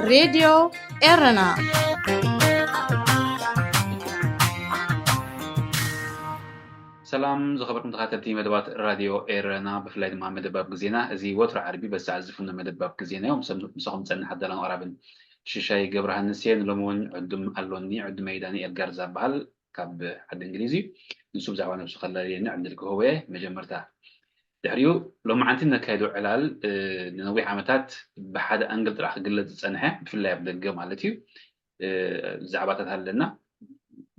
ሬድዮ ኤረና። ሰላም ዝኸበርኩም ተኸታተልቲ መደባት ራድዮ ኤረና፣ ብፍላይ ድማ መደባብ ግዜና። እዚ ወትሮ ዓርቢ በዚ ሰዓት ዝፍኖ መደባብ ግዜና እዮም። ምሳኹም ጸንሕ ኣዳላን ኣቕራብን ሽሻይ ገብረሃንስ እየ። ንሎሚ እውን ዕዱም ኣሎኒ። ዕዱመይ ዳንኤል ጋርዛ በሃል፣ ካብ ዓዲ እንግሊዝ እዩ። ንሱ ብዛዕባ ነብሱ ከላልየኒ ዕድል ክህቦ እየ። መጀመርታ ድሕሪኡ ሎማዓንቲ ነካይዶ ዕላል ንነዊሕ ዓመታት ብሓደ ኣንግል ጥራሕ ክግለጽ ዝጸንሐ፣ ብፍላይ ኣብ ደገ ማለት እዩ። ዛዕባታት ኣለና።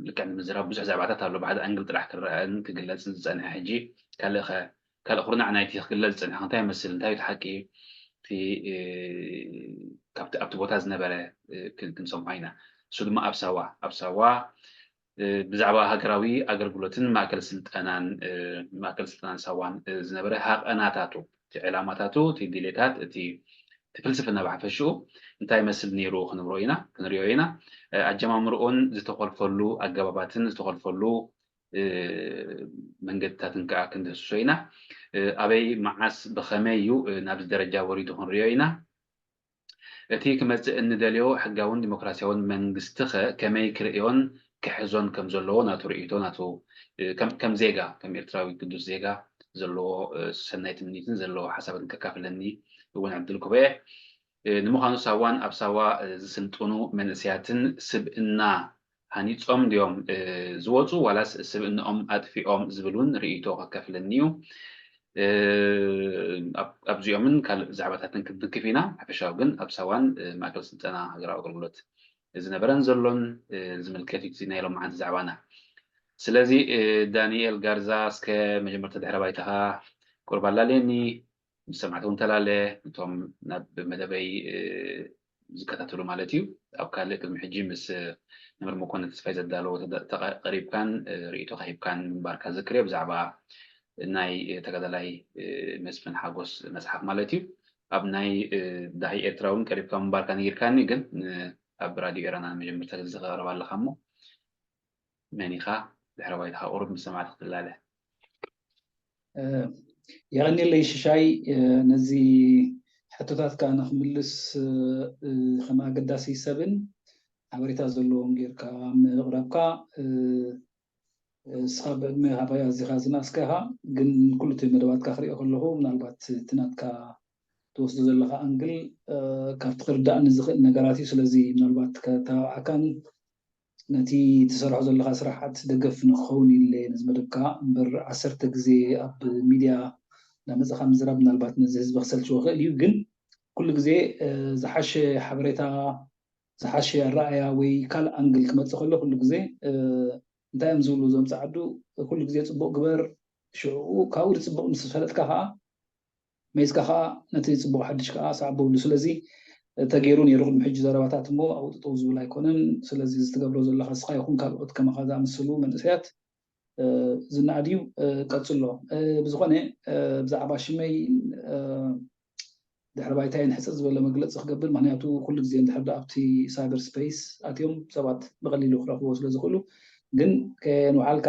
ልክዕ ንምዝራብ ብዙሕ ዛዕባታት ኣሎ፣ ብሓደ ኣንግል ጥራሕ ክረኣን ክግለጽን ዝጸንሐ። ሕጂ ካልእ ኩርናዕ ናይቲ ክግለጽ ዝጸንሐ እንታይ ይመስል፣ እንታይ እቲ ሓቂ ኣብቲ ቦታ ዝነበረ ክንሰምዖ ኢና። እሱ ድማ ኣብ ሳዋ ኣብ ሳዋ ብዛዕባ ሃገራዊ ኣገልግሎትን ማእከል ስልጠናን ማእከል ስልጠናን ሳዋን ዝነበረ ሃቐናታቱ፣ እቲ ዕላማታቱ፣ እቲ ድሌታት፣ እቲ ፍልስፍና ብሓፈሽኡ እንታይ ይመስል ነይሩ ክንብሮ ኢና፣ ክንሪኦ ኢና። ኣጀማምርኡን ዝተኾልፈሉ ኣገባባትን ዝተኾልፈሉ መንገድታትን ከዓ ክንድህስሶ ኢና። ኣበይ፣ መዓስ፣ ብኸመይ እዩ ናብዚ ደረጃ ወሪዱ ክንሪኦ ኢና። እቲ ክመጽእ እንደልዮ ሕጋውን ዲሞክራሲያውን መንግስቲ ኸ ከመይ ክርእዮን ክሕዞን ከም ዘለዎ ናቱ ርእይቶ፣ ናቱ ከም ዜጋ፣ ከም ኤርትራዊ ግዱስ ዜጋ ዘለዎ ሰናይ ትምኒትን ዘለዎ ሓሳብን ከካፍለኒ እውን ዕድል ክህቦ እየ። ንምዃኑ ሳዋን ኣብ ሳዋ ዝስልጥኑ መንእሰያትን ስብእና ሃኒጾም ድዮም ዝወጹ ዋላስ ስብእንኦም ኣጥፊኦም ዝብል እውን ርእይቶ ከካፍለኒ እዩ። ኣብዚኦምን ካልእ ዛዕባታትን ክንትንክፍ ኢና። ሓፈሻዊ ግን ኣብ ሳዋን ማእከል ስልጠና ሃገራዊ ኣገልግሎት ዝነበረን ዘሎን ዝምልከት እዩ ናይ ሎማዓንቲ ዛዕባና። ስለዚ ዳንኤል ጋርዛ፣ እስከ መጀመርታ ድሕረ ባይታኻ ቁርብ ኣላልየኒ። ምስ ሰማዕቲ እውን ተላለ፣ ነቶም ናብ መደበይ ዝከታተሉ ማለት እዩ። ኣብ ካልእ ቅድሚ ሕጂ ምስ መምህር መኮንን ተስፋይ ዘዳለዎ ቀሪብካን ርእይቶኻ ሂብካን ምንባርካ ዝክርዮ ብዛዕባ ናይ ተጋዳላይ መስፍን ሓጎስ መጽሓፍ ማለት እዩ። ኣብ ናይ ዳሂ ኤርትራ እውን ቀሪብካ ምንባርካ ነጊርካኒ፣ ግን ኣብ ራድዮ ኤረና መጀመርታ ግዜ ተቐረባ ኣለኻ እሞ መን ኢኻ? ድሕረ ባይታኻ ቁሩብ ምስ ሰማዕቲ ክትላለ። የቐንየለይ ሽሻይ፣ ነዚ ሕቶታትካ ንክምልስ ከም ኣገዳሲ ሰብን ሓበሬታ ዘለዎም ጌርካ ምቕራብካ፣ እስኻ ብዕድመ ካባይ ኣዚኻ ዝነኣስካ ኢኻ፣ ግን ኩሉ እቲ መደባትካ ክሪኦ ከለኹ ምናልባት እቲ ናትካ ትወስዶ ዘለኻ ኣንግል ካብቲ ክርዳእኒ ዝኽእል ነገራት እዩ። ስለዚ ምናልባት ከተባብዓካን ነቲ ትሰርሖ ዘለኻ ስራሓት ደገፍ ንክኸውን ኢለ ነዚ መደብካ እምበር ዓሰርተ ግዜ ኣብ ሚድያ እናመፀኻ ምዝራብ ምናልባት ነዚ ህዝቢ ክሰልችዎ ይኽእል እዩ። ግን ኩሉ ግዜ ዝሓሸ ሓበሬታ፣ ዝሓሸ ኣረኣያ ወይ ካልእ ኣንግል ክመፅእ ከሎ ኩሉ ግዜ እንታይ እዮም ዝብሉ እዞም ፃዓዱ፣ ኩሉ ግዜ ፅቡቕ ግበር፣ ሽዕኡ ካብኡ ዝፅቡቕ ምስ ፈለጥካ ከዓ መይዝካ ከዓ ነቲ ፅቡቕ ሓድሽ ከዓ ሰዓብ ብብሉ። ስለዚ ተገይሩ ነይሩ ቅድሚ ሕጂ ዘረባታት እሞ ኣብኡ ጥጠው ዝብል ኣይኮነን። ስለዚ እዚ ትገብሮ ዘለካ ንስኻ ይኹን ካልኦት ከማኻ ዝኣመሰሉ መንእሰያት ዝነኣድ እዩ። ቀፅሎ። ብዝኾነ ብዛዕባ ሽመይ ድሕሪ ባይታይን ሕፅር ዝበለ መግለፂ ክገብር፣ ምክንያቱ ኩሉ ግዜ እንድሕር ኣብቲ ሳይበር ስፔስ ኣትዮም ሰባት ብቐሊሉ ክረኽብዎ ስለ ዝኽእሉ። ግን ከየንውሓልካ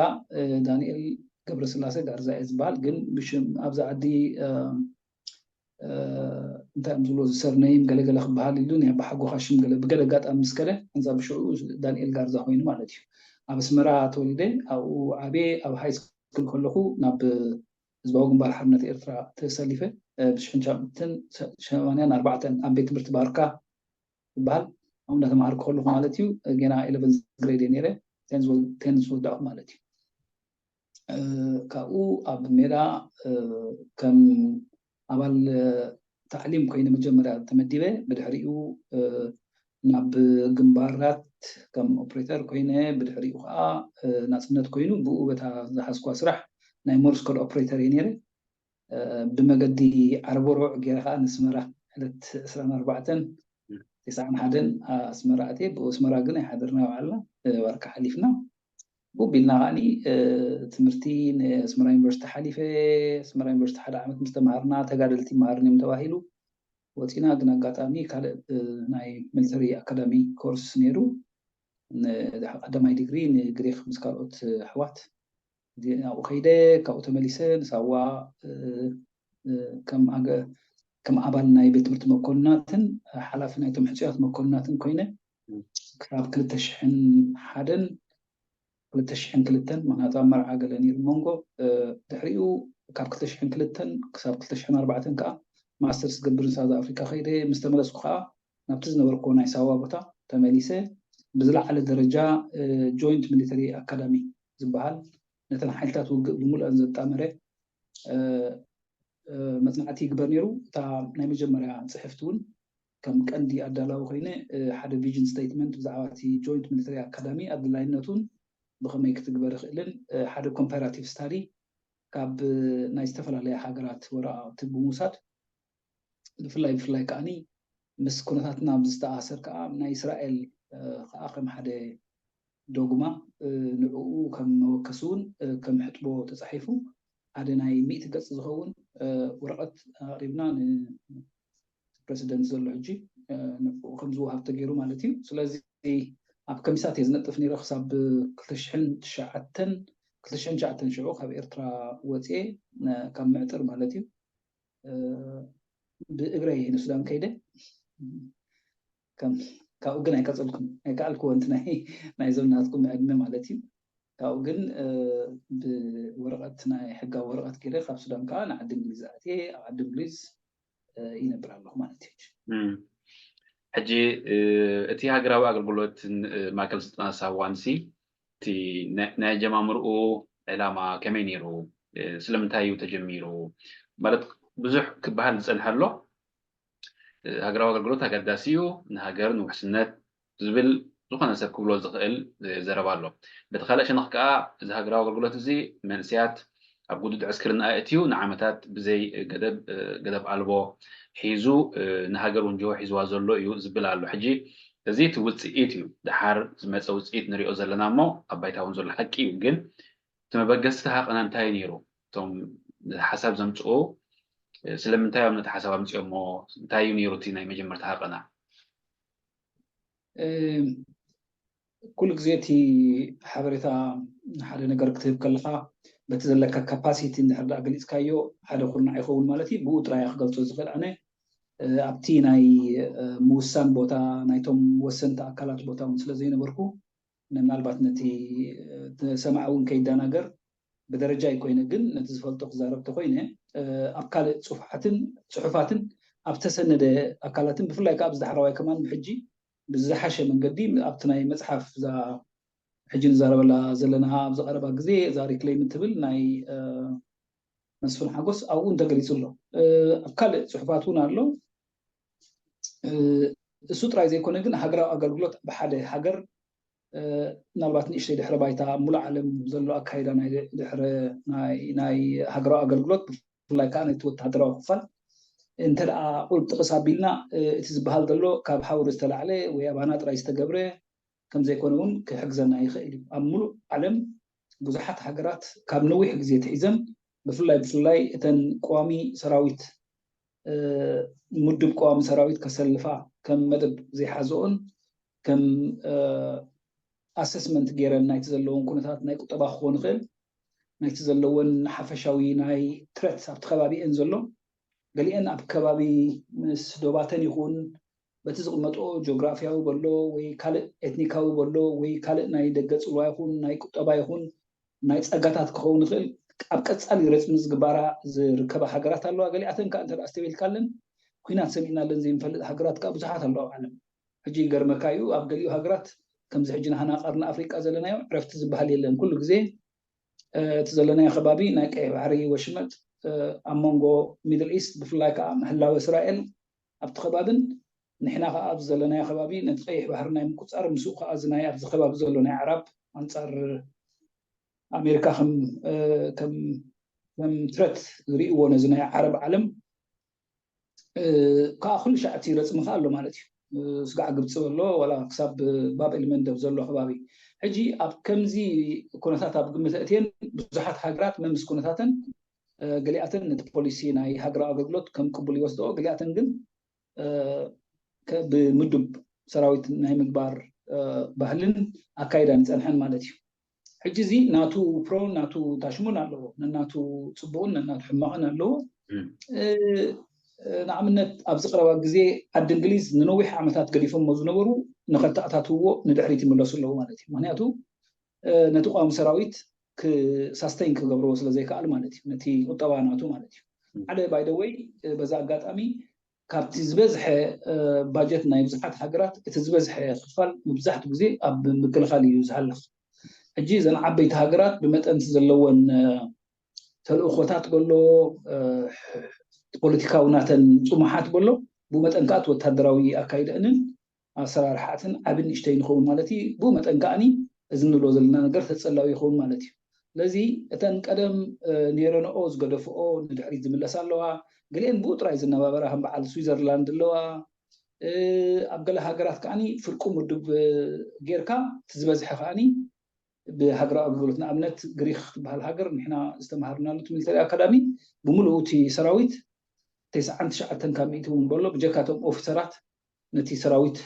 ዳንኤል ገብረስላሴ ጋርዛ እየ ዝበሃል። ግን ብሽም ኣብዛ ዓዲ እንታይ እዮም ዝብሎ ዝሰርነይም ገለገለ ክበሃል ኢሉ ናይ ኣባሓጎኻ ሽም ገለ ብገለ ኣጋጣሚ ምስ ከደ፣ እንዛ ብሽዑ ዳንኤል ጋርዛ ኮይኑ ማለት እዩ። ኣብ ኣስመራ ተወሊደ፣ ኣብኡ ዓብየ። ኣብ ሃይ ስኩል ከለኹ ናብ ህዝባዊ ግንባር ሓርነት ኤርትራ ተሰሊፈ። ብሽሕን ትሽዓን ሰማንያን ኣርባዕተን ኣብ ቤት ትምህርቲ ባርካ ዝበሃል ኣብኡ እንዳተማሃርኩ ከለኹ ማለት እዩ። ጌና ኢለቨንዝ ግሬድ እየ ነይረ፣ ቴንዝ ወዳእኩ ማለት እዩ። ካብኡ ኣብ ሜዳ ከም ኣባል ታዕሊም ኮይነ መጀመርያ ተመዲበ። ብድሕሪኡ ናብ ግንባራት ከም ኦፕሬተር ኮይነ፣ ብድሕሪኡ ከዓ ናፅነት ኮይኑ፣ ብኡ በታ ዝሓዝኳ ስራሕ ናይ ሞርስ ኮድ ኦፕሬተር እየ ነይረ። ብመገዲ ዓረብ ወርዕ ገይረ ከዓ ንስመራ ዕለት ዕስራን ኣርባዕተን ተስዓን ሓደን ኣስመራ ኣትየ። ብኡ ኣስመራ ግን ኣይሓደርና፣ ባዕልና ዋርካ ሓሊፍና። ብኡ ቢልና ከዓኒ ትምህርቲ ንኣስመራ ዩኒቨርሲቲ ሓሊፈ። ኣስመራ ዩኒቨርሲቲ ሓደ ዓመት ምስ ተምሃርና ተጋደልቲ ይመሃርን እዮም ተባሂሉ ወፂና። ግን ኣጋጣሚ ካልእ ናይ ሚሊተሪ ኣካዳሚ ኮርስ ነይሩ፣ ቀዳማይ ዲግሪ ንግሪክ ምስ ካልኦት ኣሕዋት ናብኡ ከይደ። ካብኡ ተመሊሰ ንሳዋ ከም ከም ኣባል ናይ ቤት ትምህርቲ መኮንናትን ሓላፊ ናይቶም ሕፁያት መኮንናትን ኮይነ ክሳብ ክልተ ሽሕን ሓደን ክልተ ሽሕን ክልተን፣ ምክንያቱ ኣብ መርዓ ገለ ነይሩ መንጎ። ድሕሪኡ ካብ ክልተ ሽሕን ክልተን ክሳብ ክልተ ሽሕን ኣርባዕተን ከዓ ማስተርስ ገብርን ሳውዝ ኣፍሪካ ከይደ። ምስ ተመለስኩ ከዓ ናብቲ ዝነበርኩዎ ናይ ሳዋ ቦታ ተመሊሰ። ብዝለዓለ ደረጃ ጆይንት ሚሊተሪ ኣካዳሚ ዝበሃል ነተን ሓይልታት ውግእ ብምሉአን ዘጣመረ መፅናዕቲ ይግበር ነይሩ። እታ ናይ መጀመርያ ፅሕፍቲ እውን ከም ቀንዲ ኣዳላዊ ኮይነ ሓደ ቪዥን ስቴትመንት ብዛዕባ እቲ ጆይንት ሚሊተሪ ኣካዳሚ ኣድላይነቱን ብኸመይ ክትግበር ይኽእልን ሓደ ኮምፓራቲቭ ስታዲ ካብ ናይ ዝተፈላለያ ሃገራት ወረቓቕቲ ብምውሳድ ብፍላይ ብፍላይ ከዓኒ ምስ ኩነታትና ኣብ ዝተኣሳሰር ከዓ ናይ እስራኤል ከዓ ከም ሓደ ዶግማ ንዕኡ ከም መወከሲ እውን ከም ሕጥቦ ተፃሒፉ ሓደ ናይ ሚእቲ ገፅ ዝኸውን ወረቐት ኣቕሪብና ንፕረሲደንት ዘሎ ሕጂ ንዕኡ ከም ዝወሃብ ተገይሩ ማለት እዩ። ስለዚ ኣብ ከሚሳት እየ ዝነጥፍ ነይረ ክሳብ ክልተ ሽሕን ትሽዓተን ክልተ ሽሕን ትሽዓተን ሽዑ ካብ ኤርትራ ወፅኤ ካብ ምዕጥር ማለት እዩ ብእግረይ ንሱዳን ከይደ። ካብኡ ግን ኣይቀፀልኩን፣ ኣይከኣልኩዎ። እቲ ናይ ናይዞም ናትኩም ዕድመ ማለት እዩ። ካብኡ ግን ብወረቐት ናይ ሕጋዊ ወረቐት ገይረ ካብ ሱዳን ከዓ ንዓዲ እንግሊዝ ኣትየ። ኣብ ዓዲ እንግሊዝ ይነብር ኣለኹ ማለት እዩ። ሕጂ እቲ ሃገራዊ ኣገልግሎት ማእከል ስልጠና ሳዋንሲ እቲ ናይ ኣጀማምርኡ ዕላማ ከመይ ነይሩ? ስለምንታይ እዩ ተጀሚሩ? ማለት ብዙሕ ክበሃል ዝጸንሐ ኣሎ። ሃገራዊ ኣገልግሎት ኣገዳሲ እዩ፣ ንሃገር ንውሕስነት ዝብል ዝኾነ ሰብ ክብሎ ዝኽእል ዘረባ ኣሎ። በቲ ካልእ ሸነኽ ከዓ እዚ ሃገራዊ ኣገልግሎት እዚ መንእሰያት ኣብ ግዱድ ዕስክርና ኣእትዩ ንዓመታት ብዘይ ገደብ ገደብ ኣልቦ ሒዙ ንሃገር እውን ጅሆ ሒዝዋ ዘሎ እዩ ዝብል ኣሎ። ሕጂ እዚ እቲ ውፅኢት እዩ። ደሓር ዝመፀ ውፅኢት ንሪኦ ዘለና እሞ ኣብ ባይታ እውን ዘሎ ሓቂ እዩ። ግን እቲ መበገስቲ ሃቐና እንታይ እዩ ነይሩ? እቶም ሓሳብ ዘምፅኡ ስለምንታይ እዮም ነቲ ሓሳብ ኣምፅኦሞ? እንታይ እዩ ነይሩ እቲ ናይ መጀመርታ ሃቐና? ኩሉ ግዜ እቲ ሓበሬታ ንሓደ ነገር ክትህብ ከለካ በቲ ዘለካ ካፓሲቲ እንድሕር ደኣ ገሊፅካዮ ሓደ ኩርናዕ ይኸውን ማለት እዩ። ብኡ ጥራይ ክገልፆ ዝኽእል ኣነ ኣብቲ ናይ ምውሳን ቦታ ናይቶም ወሰንቲ ኣካላት ቦታ እውን ስለ ዘይነበርኩ ምናልባት ነቲ ሰማዒ እውን ከይዳናገር ብደረጃ ይኮይነ ግን ነቲ ዝፈልጦ ክዛረብ ተኮይነ ኣብ ካልእ ፅፉሓትን ፅሑፋትን ኣብ ተሰነደ ኣካላትን ብፍላይ ከዓ ኣብዚ ዳሕራዋይ ከማን ብሕጂ ብዝሓሸ መንገዲ ኣብቲ ናይ መፅሓፍ እዛ ሕጂ ንዛረበላ ዘለና ኣብዚ ቀረባ ግዜ እዛ ሪክሌም ትብል ናይ መስፍን ሓጎስ ኣብኡ እውን ተገሊፁ ኣሎ። ኣብ ካልእ ፅሑፋት እውን ኣሎ። እሱ ጥራይ ዘይኮነ ግን ሃገራዊ ኣገልግሎት ብሓደ ሃገር ምናልባት ንእሽተይ ድሕረ ባይታ ኣብ ሙሉእ ዓለም ዘሎ ኣካይዳ ናይ ድሕረ ናይ ናይ ሃገራዊ ኣገልግሎት ብፍላይ ከዓ ነቲ ወተሃደራዊ ክፋል እንተ ደኣ ቁልጥቕስ ኣቢልና እቲ ዝበሃል ዘሎ ካብ ሃውሪ ዝተላዕለ ወይ ኣባና ጥራይ ዝተገብረ ከም ዘይኮነ እውን ክሕግዘና ይኽእል እዩ። ኣብ ሙሉእ ዓለም ብዙሓት ሃገራት ካብ ነዊሕ ግዜ ትሒዘን ብፍላይ ብፍላይ እተን ቀዋሚ ሰራዊት ምዱብ ቀዋሚ ሰራዊት ከሰልፋ ከም መደብ ዘይሓዝኦን ከም ኣሰስመንት ገይረን ናይቲ ዘለውን ኩነታት ናይ ቁጠባ ክኾን ይኽእል ናይቲ ዘለወን ሓፈሻዊ ናይ ትረት ኣብቲ ከባቢአን ዘሎ ገሊአን ኣብ ከባቢ ምስ ዶባተን ይኹን በቲ ዝቕመጥኦ ጂኦግራፊያዊ በሎ ወይ ካልእ ኤትኒካዊ በሎ ወይ ካልእ ናይ ደገ ፅልዋ ይኹን ናይ ቁጠባ ይኹን ናይ ፀጋታት ክኸውን ይኽእል ኣብ ቀፃሊ ረፅሚ ዝግባራ ዝርከባ ሃገራት ኣለዋ። ገሊኣተን ከዓ እንተ ኣስተብሂልካለን ኩናት ሰሚዕናለን ዘይንፈልጥ ሃገራት ከዓ ብዙሓት ኣለዋ ኣብ ዓለም። ሕጂ ይገርመካ እዩ ኣብ ገሊኡ ሃገራት ከምዚ ሕጂ ንሃና ቀርኒ ኣፍሪቃ ዘለናዮ ዕረፍቲ ዝበሃል የለን። ኩሉ ግዜ እቲ ዘለናዮ ከባቢ ናይ ቀይሕ ባሕሪ ወሽመጥ ኣብ መንጎ ሚድል ኢስት ብፍላይ ከዓ ምህላወ እስራኤል ኣብቲ ከባብን ንሕና ከዓ ኣብዚ ዘለናዮ ከባቢ ነቲ ቀይሕ ባሕሪ ናይ ምቁፃር ምስኡ ከዓ እዚ ናይ ኣብዚ ከባቢ ዘሎ ናይ ዓራብ ኣንፃር ኣሜሪካ ከም ከም ከም ትረት ዝርእይዎ ነዚ ናይ ዓረብ ዓለም ከዓ ኩሉ ሻዕቲ ረፅሚ ከዓ ኣሎ ማለት እዩ። ስጋዕ ግብፂ በሎ ዋላ ክሳብ ባብ ኤልመንደብ ዘሎ ከባቢ ሕጂ ኣብ ከምዚ ኩነታት ኣብ ግምት ኣእትየን ብዙሓት ሃገራት መምስ ኩነታተን ገሊኣተን ነቲ ፖሊሲ ናይ ሃገራዊ ኣገልግሎት ከም ቅቡል ይወስድኦ ገሊኣተን ግን ብምዱብ ሰራዊት ናይ ምግባር ባህልን ኣካይዳን ይፀንሐን ማለት እዩ። ሕጂ እዚ ናቱ ፕሮን ናቱ ታሽሙን ኣለዎ፣ ነናቱ ፅቡቕን ነናቱ ሕማቕን ኣለዎ። ንኣብነት ኣብዚ ቀረባ ግዜ ዓዲ እንግሊዝ ንነዊሕ ዓመታት ገዲፎሞ ዝነበሩ ንኸተኣታትውዎ ንድሕሪት ይምለሱ ኣለዉ ማለት እዩ። ምክንያቱ ነቲ ቋሚ ሰራዊት ክሳስተይን ክገብርዎ ስለ ዘይከኣል ማለት እዩ፣ ነቲ ቁጠባ ናቱ ማለት እዩ። ሓደ ባይደወይ በዛ ኣጋጣሚ ካብቲ ዝበዝሐ ባጀት ናይ ብዙሓት ሃገራት እቲ ዝበዝሐ ክፋል መብዛሕትኡ ግዜ ኣብ ምክልኻል እዩ ዝሃልኽ። ሕጂ እዘን ዓበይቲ ሃገራት ብመጠን ዘለወን ተልእኾታት በሎ ፖለቲካዊ ናተን ፅሙሓት በሎ ብመጠን ከኣ ወታደራዊ ኣካይደእንን ኣሰራርሓትን ዓብን ንእሽተይ ንኸውን ማለት እዩ። ብኡ መጠን ከኣኒ እዚ ንብሎ ዘለና ነገር ተጸላዊ ይኸውን ማለት እዩ። ስለዚ እተን ቀደም ነይረንኦ ዝገደፍኦ ንድሕሪት ዝምለሳ ኣለዋ። ገሊአን ብኡ ጥራይ ዝነባበራ ከም በዓል ስዊዘርላንድ ኣለዋ። ኣብ ገለ ሃገራት ከኣኒ ፍርቁም ውድብ ጌርካ እቲ ዝበዝሐ ከኣኒ ብሃገራዊ ኣገልግሎት ንኣብነት ግሪክ ትበሃል ሃገር ንሕና ዝተምሃርናሉ እቲ ሚሊተሪ ኣካዳሚ ብምሉኡ እቲ ሰራዊት ተስዓን ትሽዓተን ካብ ሚእቲ እውን በሎ ብጀካቶም ኦፊሰራት ነቲ ሰራዊት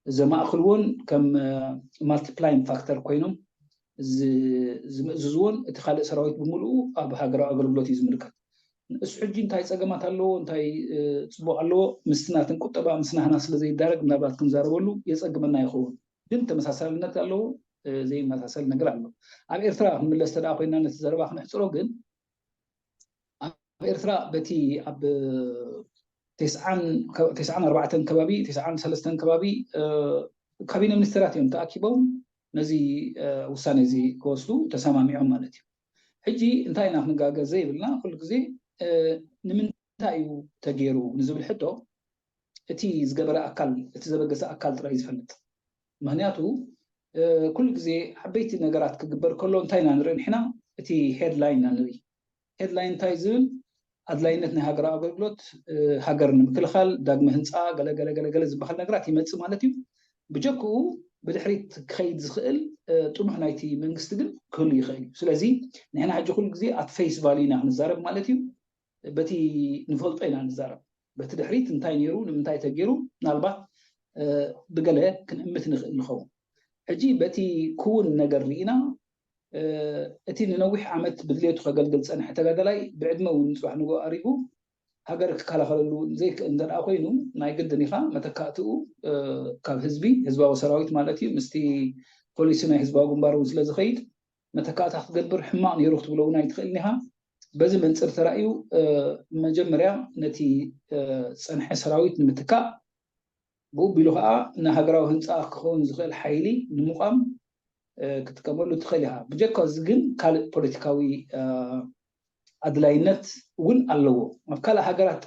ዘማእክልዎን ከም ማልቲፕላይን ፋክተር ኮይኖም ዝምእዝዝዎን እቲ ካልእ ሰራዊት ብምሉኡ ኣብ ሃገራዊ ኣገልግሎት እዩ ዝምልከት። እሱ ሕጂ እንታይ ፀገማት ኣለዎ እንታይ ፅቡቅ ኣለዎ ምስቲ ናትን ቁጠባ ምስ ናህና ስለ ዘይዳረግ ምናልባት ክንዛረበሉ የፀግመና ይኸውን። ግን ተመሳሳልነት ኣለዎ ዘይመሳሰል ነገር ኣሎ። ኣብ ኤርትራ ክንምለስ ተደኣ ኮይና ነቲ ዘረባ ክነሕፅሮ ግን ኣብ ኤርትራ በቲ ኣብ ተስዓን ኣርባዕተን ከባቢ ተስዓን ሰለስተን ከባቢ ካቢነ ሚኒስትራት እዮም ተኣኪቦም ነዚ ውሳነ እዚ ክወስዱ ተሰማሚዖም ማለት እዩ። ሕጂ እንታይ ኢና ክንጋገ ዘይብልና ኩሉ ግዜ ንምንታይ እዩ ተገይሩ ንዝብል ሕቶ እቲ ዝገበረ ኣካል እቲ ዘበገሰ ኣካል ጥራይ ዝፈልጥ። ምክንያቱ ኩሉ ግዜ ዓበይቲ ነገራት ክግበር ከሎ እንታይ ኢና ንርኢ ንሕና እቲ ሄድላይን ኢና ንርኢ። ሄድላይን እንታይ ዝብል ኣድላይነት ናይ ሃገራዊ ኣገልግሎት ሃገር ንምክልኻል ዳግመ ህንፃ ገለገለገለገለ ዝበሃል ነገራት ይመፅእ ማለት እዩ። ብጀክኡ ብድሕሪት ክኸይድ ዝኽእል ጥሙሕ ናይቲ መንግስቲ ግን ክህሉ ይኽእል እዩ። ስለዚ ንሕና ሕጂ ኩሉ ግዜ ኣት ፌስ ቫሉ ኢና ክንዛረብ ማለት እዩ። በቲ ንፈልጦ ኢና ንዛረብ። በቲ ድሕሪት እንታይ ነይሩ ንምንታይ ተገይሩ ምናልባት ብገለ ክንእምት ንኽእል ንኸውን። ሕጂ በቲ ክውን ነገር ርኢና እቲ ንነዊሕ ዓመት ብድሌቱ ከገልግል ዝፀንሐ ተጋደላይ ብዕድመ እውን ፅባሕ ንግሆ ኣሪጉ ሃገር ክከላኸለሉ ዘይክእል እንተ ኮይኑ ናይ ግድን ኢኻ መተካእትኡ ካብ ህዝቢ ህዝባዊ ሰራዊት ማለት እዩ ምስቲ ፖሊሲ ናይ ህዝባዊ ግንባር እውን ስለ ዝኸይድ መተካእታ ክትገብር ሕማቕ ነይሩ ክትብሎ እውን ኣይትኽእልን ኢኻ። በዚ መንፅር ተራእዩ መጀመርያ ነቲ ዝፀንሐ ሰራዊት ንምትካእ ብኡ ቢሉ ከዓ ንሃገራዊ ህንፃ ክኸውን ዝኽእል ሓይሊ ንምቋም ክትጥቀመሉ ትኽእል ኢኻ። ብጀካ እዚ ግን ካልእ ፖለቲካዊ ኣድላይነት እውን ኣለዎ። ኣብ ካልእ ሃገራት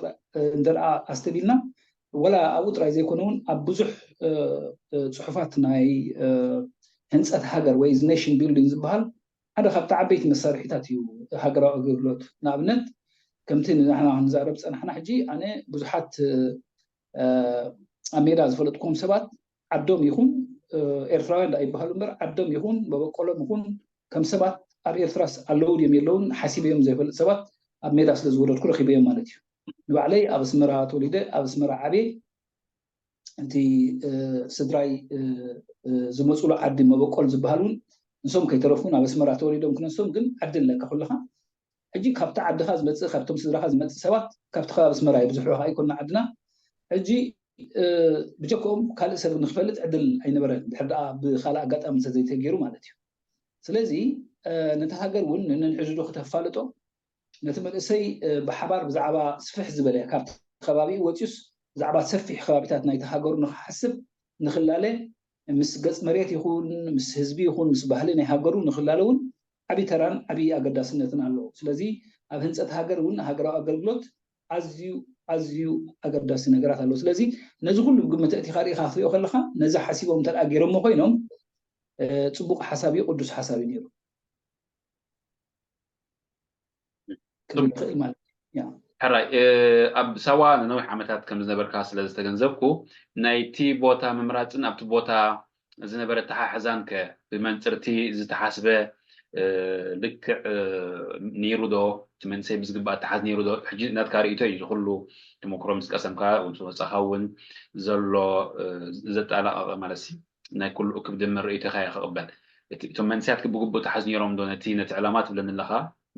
እንተ ኣስተቢልና ወላ ኣብኡ ጥራይ ዘይኮነ እውን ኣብ ብዙሕ ፅሑፋት ናይ ህንፀት ሃገር ወይ ኔሽን ቢልዲንግ ዝበሃል ሓደ ካብቲ ዓበይቲ መሳርሒታት እዩ ሃገራዊ ኣገልግሎት። ንኣብነት ከምቲ ንሕና ክንዛረብ ዝፀናሕና ሕጂ ኣነ ብዙሓት ኣብ ሜዳ ዝፈለጥኩም ሰባት ዓዶም ይኹን ኤርትራውያን ዳ ይበሃሉ እምበር ዓዶም ይኹን መበቆሎም ይኹን ከም ሰባት ኣብ ኤርትራስ ኣለዉ ድዮም የለውን ሓሲበዮም ዘይፈልጥ ሰባት ኣብ ሜዳ ስለ ዝወረድኩ ረኺበዮም ማለት እዩ። ንባዕለይ ኣብ ኣስመራ ተወሊደ ኣብ ኣስመራ ዓብየ እቲ ስድራይ ዝመፁሉ ዓዲ መበቆል ዝበሃል እውን ንሶም ከይተረፉ ናብ ኣስመራ ተወሊዶም ክነሶም ግን ዓዲ ኣለካ ኩልኻ ሕጂ ካብቲ ዓድኻ ዝመፅእ ካብቶም ስድራኻ ዝመፅእ ሰባት ካብቲ ከባቢ ኣስመራ እዩ ብዙሕ ካ ኣይኮና ዓድና ሕጂ ብጀክኦም ካልእ ሰብ ንክፈልጥ ዕድል ኣይነበረን ድሕር ደኣ ብካልእ ኣጋጣሚ እንተዘይተገይሩ ማለት እዩ። ስለዚ ነቲ ሃገር እውን ንንሕዝዶ ክተፋልጦ ነቲ መንእሰይ ብሓባር ብዛዕባ ስፍሕ ዝበለ ካብቲ ከባቢኡ ወፂኡስ ብዛዕባ ሰፊሕ ከባቢታት ናይቲ ሃገሩ ንክሓስብ ንክላለ ምስ ገፅ መሬት ይኹን ምስ ህዝቢ ይኹን ምስ ባህሊ ናይ ሃገሩ ንክላለ እውን ዓብዪ ተራን ዓብዪ ኣገዳስነትን ኣለዎ። ስለዚ ኣብ ህንፀት ሃገር እውን ሃገራዊ ኣገልግሎት ኣዝዩ ኣዝዩ ኣገዳሲ ነገራት ኣለዎ። ስለዚ ነዚ ኩሉ ብግምት ኣእቲኻ ርኢኻ ክትሪኦ ከለኻ ነዚ ሓሲቦም እንተ ገይሮሞ ኮይኖም ፅቡቕ ሓሳብ እዩ፣ ቅዱስ ሓሳብ እዩ ነይሩ። ክብል ይኽእል ማለት እዩ። ሕራይ ኣብ ሳዋ ንነዊሕ ዓመታት ከም ዝነበርካ ስለ ዝተገንዘብኩ ናይቲ ቦታ ምምራፅን ኣብቲ ቦታ ዝነበረ ኣተሓሕዛን ከ ብመንፅር እቲ ዝተሓስበ ልክዕ ነይሩ ዶ? እቲ መንእሰይ ብዝግባእ ኣተሓዝ ነይሩ ዶ? ሕጂ ናትካ ርእይቶ እዩ እዚ ኩሉ ተመክሮ ምስ ቀሰምካ ወፃኻ እውን ዘሎ ዘጠላቐቐ ማለት ናይ ኩሉ ክብድምር ርእይቶኻ እየ ክቕበል። እቶም መንእሰያት ብግቡእ ተሓዝ ነይሮም ዶ ነቲ ነቲ ዕላማ ትብለኒ ኣለኻ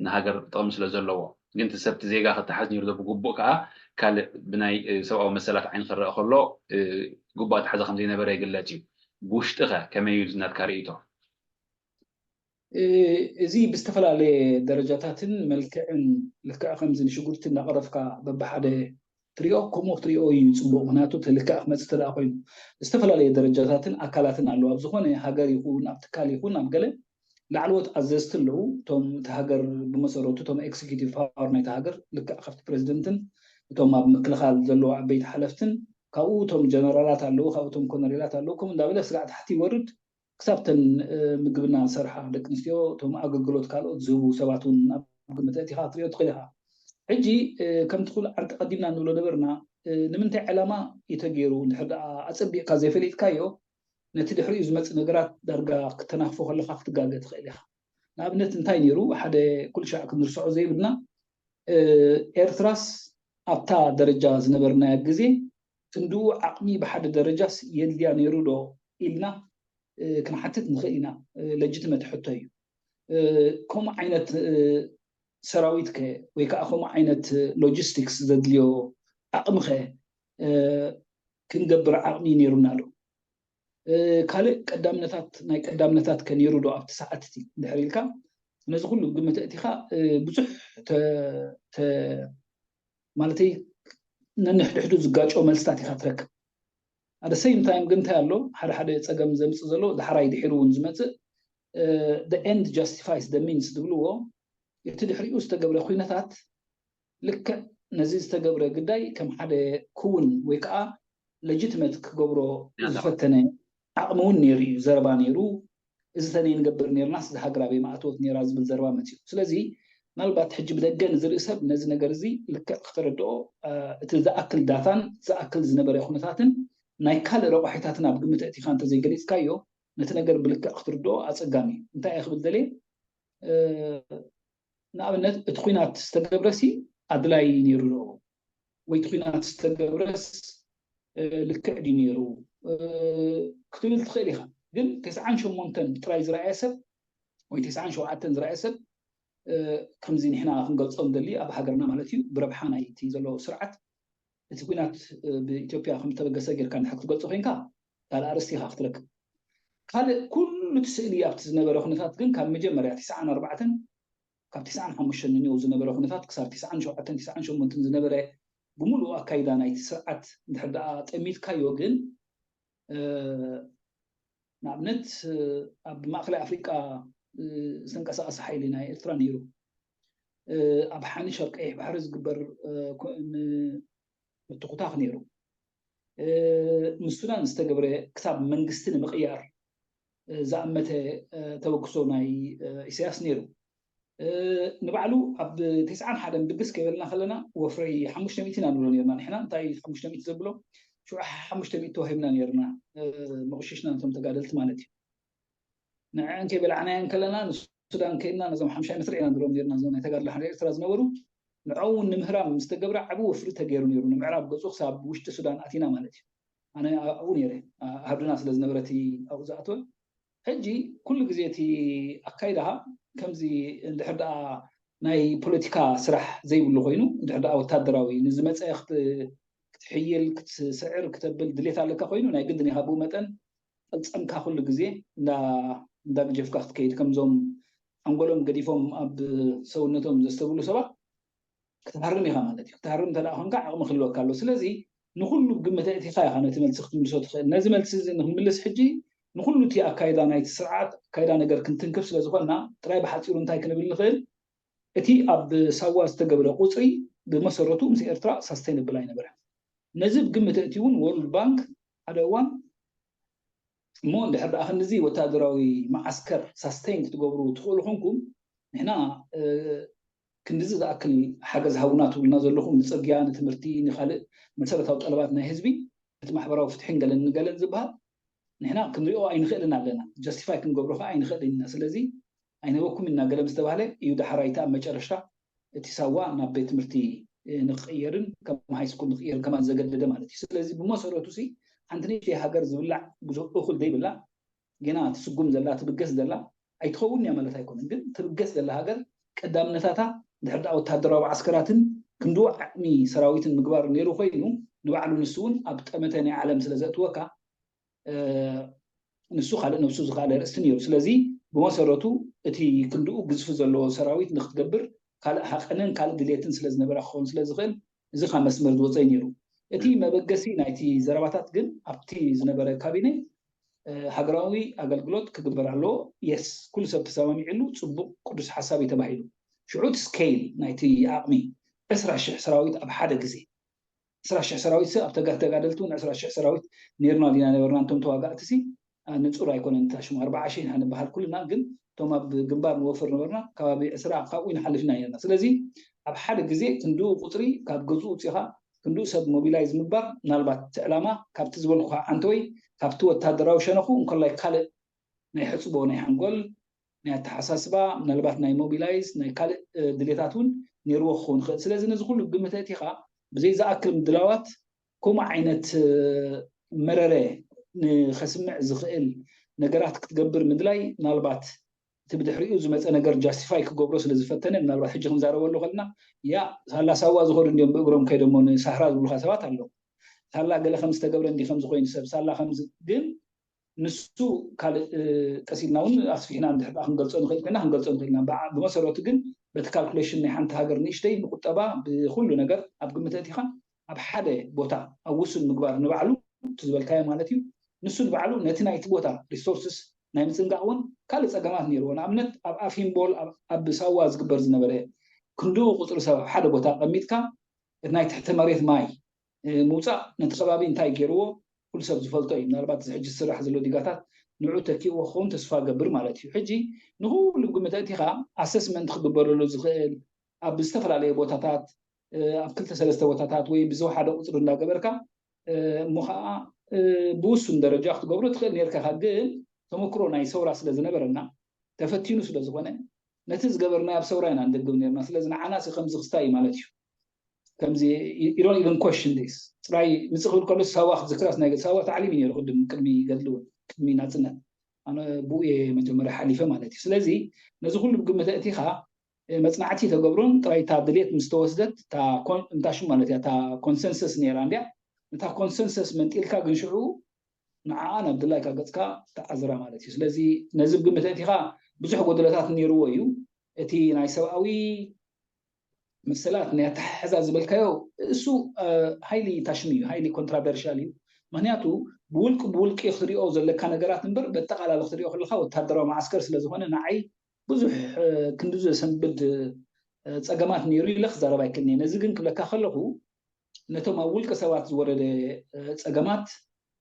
ንሃገር ጥቕሚ ስለ ዘለዎ ግን እቲ ሰብቲ ዜጋ ክተሓዝ ነይሩ ዶ ብግቡእ ከዓ ካልእ ብናይ ሰብኣዊ መሰላት ዓይኒ ክረአ ከሎ ግቡእ ኣተሓሕዛ ከም ዘይነበረ ይግለጽ እዩ። ብውሽጢኸ ከመይ እዩ ናትካ ርእይቶ? እዚ ብዝተፈላለየ ደረጃታትን መልክዕን ልክዕ ከምዚ ንሽጉርቲ እናቐረፍካ በብሓደ ትሪኦ ከምኡ ክትሪኦ እዩ ፅቡቅ። ምክንያቱ እቲ ልክዕ ክመፅእ ተደኣ ኮይኑ ዝተፈላለየ ደረጃታትን ኣካላትን ኣለዉ። ኣብ ዝኾነ ሃገር ይኹን ኣብ ትካል ይኹን ኣብ ገለ ላዕለዎት ኣዘዝቲ ኣለዉ። እቶም እቲ ሃገር ብመሰረቱ እቶም ኤክስኪዩቲቭ ፓወር ናይቲ ሃገር ልክዕ ካብቲ ፕሬዚደንትን እቶም ኣብ ምክልኻል ዘለዉ ዓበይቲ ሓለፍትን ካብኡ እቶም ጀነራላት ኣለዉ፣ ካብኡ እቶም ኮነሬላት ኣለዉ። ከምኡ እንዳበለ ስጋዕ ታሕቲ ይወርድ ክሳብ ተን ምግብና ዝሰርሓ ደቂ ኣንስትዮ እቶም ኣገልግሎት ካልኦት ዝህቡ ሰባት እውን ኣብ ግምት ኣእቲኻ ክትሪኦ ትኽእል ኢኻ። ሕጂ ከምቲ ኩሉ ዓርቂ ቀዲምና ንብሎ ነበርና ንምንታይ ዕላማ እዩ ተገይሩ እንድሕር ደኣ ኣጸቢቕካ ዘይፈሊጥካዮ ነቲ ድሕሪኡ ዝመጽእ ነገራት ዳርጋ ክተናኽፎ ከለኻ ክትጋገ ትኽእል ኢኻ። ንኣብነት እንታይ ነይሩ ሓደ ኩሉ ሻዕ ክንርስዖ ዘይብልና ኤርትራስ ኣብታ ደረጃ ዝነበርናያ ግዜ ክንድኡ ዓቕሚ ብሓደ ደረጃስ የድልያ ነይሩ ዶ ኢልና ክንሓትት ንኽእል ኢና። ለጅትመት ሕቶ እዩ። ከምኡ ዓይነት ሰራዊት ከ ወይ ከዓ ከምኡ ዓይነት ሎጂስቲክስ ዘድልዮ ዓቕሚ ከ ክንገብር ዓቕሚ ነይሩና ዶ? ካልእ ቀዳምነታት ናይ ቀዳምነታት ከ ነይሩ ዶ ኣብቲ ሰዓት እቲ እንድሕር ኢልካ ነዚ ኩሉ ግምት ኣእቲኻ ብዙሕ ማለተይ ነንሕድሕዱ ዝጋጨው መልስታት ኢኻ ትረክብ። ኣደ ሰይም ታይም ግን እንታይ ኣሎ ሓደ ሓደ ፀገም ዘምፅእ ዘሎ ዳሕራይ ድሒሩ እውን ዝመፅእ the end justifies the means ዝብልዎ እቲ ድሕሪኡ ዝተገብረ ኩነታት ልክዕ ነዚ ዝተገብረ ግዳይ ከም ሓደ ክውን ወይ ከዓ ለጅትመት ክገብሮ ዝፈተነ ዓቕሚ እውን ነይሩ እዩ። ዘረባ ነይሩ። እዚ ተነይ ንገብር ነርናስ እዚ ሃገር ኣበይ መኣተወት ነራ ዝብል ዘረባ መፅኡ። ስለዚ ምናልባት ሕጂ ብደገ ንዝርኢ ሰብ ነዚ ነገር እዚ ልክዕ ክተረድኦ እቲ ዝኣክል ዳታን ዝኣክል ዝነበረ ኩነታትን ናይ ካልእ ረቋሒታትን ኣብ ግምት ኣእቲኻ እንተዘይገሊፅካዮ ነቲ ነገር ብልክዕ ክትርድኦ ኣፀጋሚ እዩ። እንታይ እየ ክብል ደልየ ንኣብነት እቲ ኩናት ዝተገብረሲ ኣድላይ ነይሩ ዶ ወይ እቲ ኩናት ዝተገብረስ ልክዕ ድዩ ነይሩ ክትብል ትኽእል ኢኻ። ግን ተስዓን ሸሞንተን ጥራይ ዝረኣየ ሰብ ወይ ተስዓን ሸውዓተን ዝረኣየ ሰብ ከምዚ ንሕና ክንገልፆ ንደሊ ኣብ ሃገርና ማለት እዩ ብረብሓ ናይቲ ዘሎ ስርዓት እቲ ኩናት ብኢትዮጵያ ከም ተበገሰ ጌርካ እንድሕር ክትገልፆ ኮይንካ ካልእ ኣርእስቲ ኢኻ ክትረክብ። ካልእ ኩሉ እቲ ስእሊ ኣብቲ ዝነበረ ኩነታት ግን ካብ መጀመርያ ተስዓን ኣርባዕተን ካብ ተስዓን ሓሙሽተን ንኒው ዝነበረ ኩነታት ክሳብ ተስዓን ሸውዓተን ተስዓን ሸሞንተን ዝነበረ ብምሉእ ኣካይዳ ናይቲ ስርዓት እንድሕር ደኣ ጠሚትካዮ ግን ንኣብነት ኣብ ማእከላይ ኣፍሪቃ ዝተንቀሳቐሰ ሓይሊ ናይ ኤርትራ ነይሩ። ኣብ ሓንሽ ኣብ ቀይሕ ባሕሪ ዝግበር ምትኩታኽ ነይሩ። ምስ ሱዳን ዝተገብረ ክሳብ መንግስቲ ንምቕያር ዝኣመተ ተበግሶ ናይ ኢሳያስ ነይሩ። ንባዕሉ ኣብ ተስዓን ሓደን ድግስ ከይበልና ከለና ወፍሪ ሓሙሽተ ሚእቲ ኢና ንብሎ ነርና ንሕና እንታይ ሓሙሽተ ሚእቲ ዘብሎ ሽዑ ሓሙሽተ ሚእቲ ተዋሂብና ነርና መቑሽሽና ነቶም ተጋደልቲ ማለት እዩ። ንዐን ከይበላዕናየን ከለና ንሱዳን ከይድና ነዞም ሓምሻይ መስርዕ ኢና ንብሎም ነርና እዞም ናይ ተጋድሎ ሓደ ኤርትራ ዝነበሩ ንዐውን ንምህራም ዝተገብረ ዓቢ ወፍሪ ተገይሩ ነይሩ ንምዕራብ ገጹ ክሳብ ውሽጢ ሱዳን ኣቲና ማለት እዩ። ኣነ ኣብኡ ነይረ ኣህዱና ስለ ዝነበረ እቲ ኣብኡ ዝኣተወ ሕጂ ኩሉ ግዜ እቲ ኣካይዳኻ ከምዚ እንድሕር ደኣ ናይ ፖለቲካ ስራሕ ዘይብሉ ኮይኑ እንድሕር ደኣ ወታደራዊ ንዝመፀ ክትሕይል ክትስዕር ክተብል ድሌት ኣለካ ኮይኑ ናይ ግድን ኢኻ ብኡ መጠን ቅልፀምካ ኩሉ ግዜ እንዳግጀፍካ ክትከይድ ከምዞም ሓንጎሎም ገዲፎም ኣብ ሰውነቶም ዘስተብሉ ሰባት ክትሃርም ኢኻ ማለት እዩ። ክትሃርም እንተ ኮንካ ዓቕሚ ክህልወካ ኣሎ። ስለዚ ንኩሉ ግምት ኣእቲኻ ኢኻ ነቲ መልሲ ክትምልሶ ትኽእል። ነዚ መልሲ እዚ ንክምልስ ሕጂ ንኩሉ እቲ ኣካይዳ ናይቲ ስርዓት ኣካይዳ ነገር ክንትንክፍ ስለ ዝኾንና ጥራይ ብሓፂሩ እንታይ ክንብል ንኽእል እቲ ኣብ ሳዋ ዝተገብረ ቁፅሪ ብመሰረቱ ምስ ኤርትራ ሳስተይነብል ኣይነበረ። ነዚ ብግምት ኣእቲ እውን ወርልድ ባንክ ሓደ እዋን እሞ እንድሕር ደኣ ክንድዚ ወታደራዊ መዓስከር ሳስተይን ክትገብሩ ትኽእሉ ኮንኩም ንሕና ክንድዚ ዝኣክል ሓገዝ ሃቡና ትብሉና ዘለኹም ንፅርግያ ንትምህርቲ ንካልእ መሰረታዊ ጠለባት ናይ ህዝቢ እቲ ማሕበራዊ ፍትሕን ገለን ንገለን ዝበሃል ንሕና ክንሪኦ ኣይንኽእልን ኣለና ጀስቲፋይ ክንገብሮ ከዓ ኣይንኽእልን ኢና ስለዚ ኣይንህበኩም ኢና ገለ ምስ ተባህለ እዩ ዳሕራይቲ ኣብ መጨረሽታ እቲ ሳዋ ናብ ቤት ትምህርቲ ንክቕየርን ከም ሃይስኩል ንክቕየርን ከማን ዘገደደ ማለት እዩ ስለዚ ብመሰረቱ ሲ ሓንቲ ንእሽተይ ሃገር ዝብላዕ ብዙሕ እኹል ዘይብላ ጌና ትስጉም ዘላ ትብገስ ዘላ ኣይትኸውን እያ ማለት ኣይኮነን ግን ትብገስ ዘላ ሃገር ቀዳምነታታ ድሕር ደኣ ወታደራዊ ዓስከራትን ክንድኡ ዓቕሚ ሰራዊትን ምግባር ነይሩ ኮይኑ፣ ንባዕሉ ንሱ እውን ኣብ ጠመተ ናይ ዓለም ስለ ዘእትወካ፣ ንሱ ካልእ ነብሱ ዝኸኣለ ርእስቲ ነይሩ። ስለዚ ብመሰረቱ እቲ ክንድኡ ግዝፊ ዘለዎ ሰራዊት ንክትገብር ካልእ ሃቐንን ካልእ ድሌትን ስለ ዝነበራ ክኸውን ስለ ዝኽእል፣ እዚ ካብ መስመር ዝወፀ እዩ ነይሩ። እቲ መበገሲ ናይቲ ዘረባታት ግን ኣብቲ ዝነበረ ካቢነ ሃገራዊ ኣገልግሎት ክግበር ኣለዎ። የስ፣ ኩሉ ሰብ ተሰማሚዕሉ፣ ፅቡቕ ቅዱስ ሓሳብ እዩ ተባሂሉ። ሽዑ እቲ ስኬል ናይቲ ዓቕሚ ዕስራ ሽሕ ሰራዊት ኣብ ሓደ ግዜ፣ ዕስራ ሽሕ ሰራዊት ሲ ኣብ ተጋ-፣ ተጋደልቲ እውን ዕስራ ሽሕ ሰራዊት ነይርና ዲና ነበርና? እንቶም ተዋጋእቲ ሲ ንፁር ኣይኮነን። እታ ሽሙ ኣርባዓ ሽሕ ኢና ንበሃል ኩልና፣ ግን እቶም ኣብ ግንባር ንወፍር ነበርና ከባቢ ዕስራ፣ ካብኡ ንሓልፍ ኢና ነርና። ስለዚ ኣብ ሓደ ግዜ ክንድኡ ቁፅሪ ካብ ገዝኡ ውፂኻ ክንድኡ ሰብ ሞቢላይዝ ምግባር፣ ምናልባት እቲ ዕላማ ካብቲ ዝበልኩኻ ዓንተወይ ካብቲ ወታደራዊ ሸነኹ እንኮላይ ካልእ ናይ ሕፅቦ ናይ ሓንጎል ናይ ኣተሓሳስባ ምናልባት ናይ ሞቢላይዝ ናይ ካልእ ድሌታት እውን ነይርዎ ክኸውን ይኽእል። ስለዚ ነዚ ኩሉ ግምት ኣእቲኻ ብዘይ ዝኣክል ምድላዋት ከምኡ ዓይነት መረረ ንኸስምዕ ዝኽእል ነገራት ክትገብር ምድላይ ምናልባት እቲ ብድሕሪኡ ዝመፀ ነገር ጃስቲፋይ ክገብሮ ስለ ዝፈተነ ምናልባት ሕጂ ክንዛረበሉ ከለና ያ ሳላ ሳዋ ዝኸዱ እንዲዮም ብእግሮም ከይዶሞ ንሳህራ ዝብሉካ ሰባት ኣለዉ። ሳላ ገለ ከም ዝተገብረ እንዲ ከም ዝኾይኑ ሰብ ሳላ ከም ግን ንሱ ካልእ ቀስ ኢልና እውን ኣስፊሕና እንድሕር ክንገልፆ ንኽእል ኮይና ክንገልፆ ንኽእል ኢና። ብመሰረቱ ግን በቲ ካልኩሌሽን ናይ ሓንቲ ሃገር ንእሽተይ ብቁጠባ ብኩሉ ነገር ኣብ ግምት ኣእቲኻ ኣብ ሓደ ቦታ ኣብ ውሱን ምግባር ንባዕሉ እቲ ዝበልካዮ ማለት እዩ። ንሱ ንባዕሉ ነቲ ናይቲ ቦታ ሪሶርስስ ናይ ምፅንቃቕ እውን ካልእ ፀገማት ነይርዎ። ንኣብነት ኣብ ኣፊምቦል ኣብ ሳዋ ዝግበር ዝነበረ ክንድኡ ቁፅሪ ሰብ ኣብ ሓደ ቦታ ቀሚጥካ እቲ ናይ ትሕቲ መሬት ማይ ምውፃእ ነቲ ከባቢ እንታይ ገይርዎ ኩሉ ሰብ ዝፈልጦ እዩ። ምናልባት እዚ ሕጂ ዝስራሕ ዘሎ ዲጋታት ንዑ ተኪእዎ ክኸውን ተስፋ ገብር ማለት እዩ። ሕጂ ንኩሉ ግምት ኣእቲኻ ኣሰስመንት ክግበረሉ ዝኽእል ኣብ ዝተፈላለየ ቦታታት ኣብ ክልተ ሰለስተ ቦታታት ወይ ብዝወሓደ ቁፅሪ እንዳገበርካ እሞ ከዓ ብውሱን ደረጃ ክትገብሮ ትኽእል ነርካ ኢኻ። ግን ተመክሮ ናይ ሰውራ ስለ ዝነበረና ተፈቲኑ ስለ ዝኾነ ነቲ ዝገበርናዮ ኣብ ሰውራ ኢና ንድግም ነርና። ስለዚ ንዓና ሲ ከምዚ ክስታይ ማለት እዩ። ከምዚ you don't even question this። ፅራይ ምፅእ ክብል ከሎ ሳዋ ክትዝክራስ ናይ ሳዋ ታዕሊም እዩ ነይሩ ቅድም ቅድሚ ገድሊ እውን ቅድሚ ናፅነት ኣነ ብኡ እየ መጀመርያ ሓሊፈ ማለት እዩ። ስለዚ ነዚ ኩሉ ብግምት ኣእቲኻ መፅናዕቲ ተገብሮን ጥራይ እታ ድሌት ምስ ተወስደት እታ ኮን- እንታ ሽም ማለት እያ እታ ኮንሰንሰስ ነይራ እንድያ። ነታ ኮንሰንሰስ መንጢልካ ግን ሽዑ ንዓኣ ናብ ድላይካ ገፅካ ተዓዝራ ማለት እዩ። ስለዚ ነዚ ብግምት ኣእቲኻ ብዙሕ ጎደለታት ነይርዎ እዩ። እቲ ናይ ሰብኣዊ መሰላት ናይ ኣተሓሕዛ ዝበልካዮ እሱ ሃይሊ ታሽሚ እዩ፣ ሃይሊ ኮንትራቨርሻል እዩ። ምክንያቱ ብውልቂ ብውልቂ ክትሪኦ ዘለካ ነገራት እምበር በጠቃላሊ ክትሪኦ ከለካ ወታደራዊ መዓስከር ስለዝኮነ ንዓይ ብዙሕ ክንዲ ዘሰንብድ ፀገማት ነይሩ ኢለ ክዛረብ ኣይክእልን እየ። ነዚ ግን ክብለካ ከለኩ ነቶም ኣብ ውልቀ ሰባት ዝወረደ ፀገማት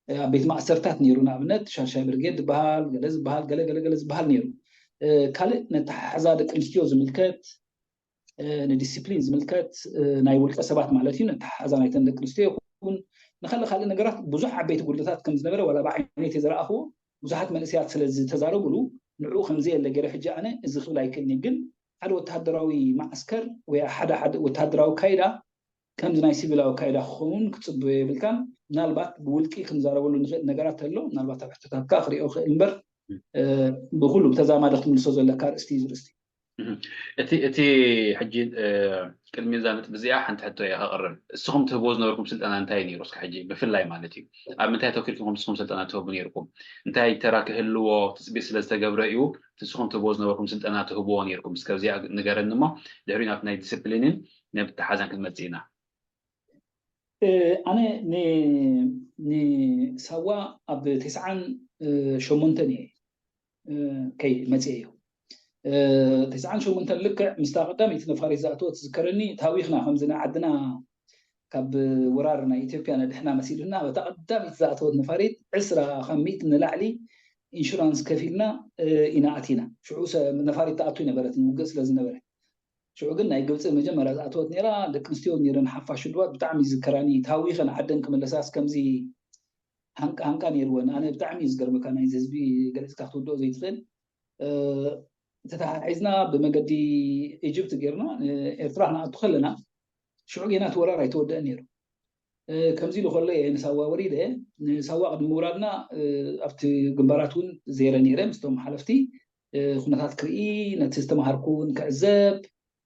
ኣብ ቤት ማእሰርታት ነይሩ። ንኣብነት ሻድሻይ ብርጌድ ዝበሃል ገለ ዝበሃል ገለ ገለ ገለ ዝበሃል ነይሩ። ካልእ ነተሓሕዛ ደቂ ኣንስትዮ ዝምልከት ንዲስፕሊን ዝምልከት ናይ ውልቀ ሰባት ማለት እዩ። ነተሓሕዛ ናይተን ደቂ ኣንስትዮ ይኹን ንካልእ ካልእ ነገራት ብዙሕ ዓበይቲ ጉድለታት ከም ዝነበረ ዋላ ብዓይነይ ዝረኣኽዎ ብዙሓት መንእሰያት ስለ ዝተዛረቡሉ ንዕኡ ከምዘየለ ገይረ ሕጂ ኣነ እዚ ክብል ኣይክእልን። ግን ሓደ ወተሃደራዊ ማዕስከር ወይ ሓደ ሓደ ወተሃደራዊ ካይዳ ከምዚ ናይ ሲቪላዊ ካይዳ ክኸውን ክፅበዮ የብልካን። ምናልባት ብውልቂ ክንዛረበሉ ንኽእል ነገራት ተሎ ምናልባት ኣብ ሕቶታትካ ክሪኦ ክእል እምበር ብኩሉ ብተዛማደ ክትምልሶ ዘለካ ርእስቲ እዩ ዝርእስቲ። እቲ እቲ ሕጂ ቅድሚ እዛ ነጥቢ እዚኣ ሓንቲ ሕቶ እየ ከቕርብ። እስኹም ትህብዎ ዝነበርኩም ስልጠና እንታይ እዩ ነይሩ? እስከ ሕጂ ብፍላይ ማለት እዩ ኣብ ምንታይ ኣተኪርኩም ከም ንስኹም ስልጠና ትህቡ ነይርኩም? እንታይ ተራ ክህልዎ ትፅቢት ስለ ዝተገብረ እዩ ንስኹም ትህብዎ ዝነበርኩም ስልጠና ትህብዎ ነይርኩም? እስከ ኣብዚኣ ንገረኒ እሞ ድሕሪኡ ናብቲ ናይ ዲስፕሊንን ናይ ምትሓዛን ክንመፅእ ኢና። ኣነ ንሳዋ ኣብ ተስዓን ሸሞንተን እየ ከይ መፅየ እዩ። ተስዓን ሸሞንተን ልክዕ ምስታ ቀዳመይቲ ነፋሪት ዝኣተወት ዝከረኒ ታዊኽና ከምዚ ናይ ዓድና ካብ ወራር ናይ ኢትዮጵያ ነድሕና መሲሉና በታ ቀዳመይቲ ዝኣተወት ነፋሪት ዕስራ ካብ ሚእቲ ንላዕሊ ኢንሹራንስ ከፊልና ኢና ኣቲና። ሽዑ ነፋሪት ተኣቱ ይነበረት ንውግእ ስለ ዝነበረ ሽዑ ግን ናይ ግብፂ መጀመርያ ዝኣተወት ነይራ። ደቂ ኣንስትዮ ነይረን ሓፋሽ ድባት ብጣዕሚ ይዝከራኒ። ታዊኸን ዓደን ክምለሳስ ከምዚ ሃንቃ ሃንቃ ነይርወን። ኣነ ብጣዕሚ እዩ ዝገርመካ ናይዚ ህዝቢ ገሊፅካ ክትውድኦ ዘይትኽእል። ተተሓሒዝና ብመገዲ ኢጅፕት ገይርና ኤርትራ ክንኣቱ ከለና ሽዑ ጌና እቲ ወራር ኣይተወደአ ነይሩ። ከምዚ ኢሉ ከሎ እየ ንሳዋ ወሪደ። ንሳዋ ቅድሚ ምውራድና ኣብቲ ግንባራት እውን ዘይረ ነይረ ምስቶም ሓለፍቲ ኩነታት ክርኢ ነቲ ዝተምሃርኩ እውን ክዕዘብ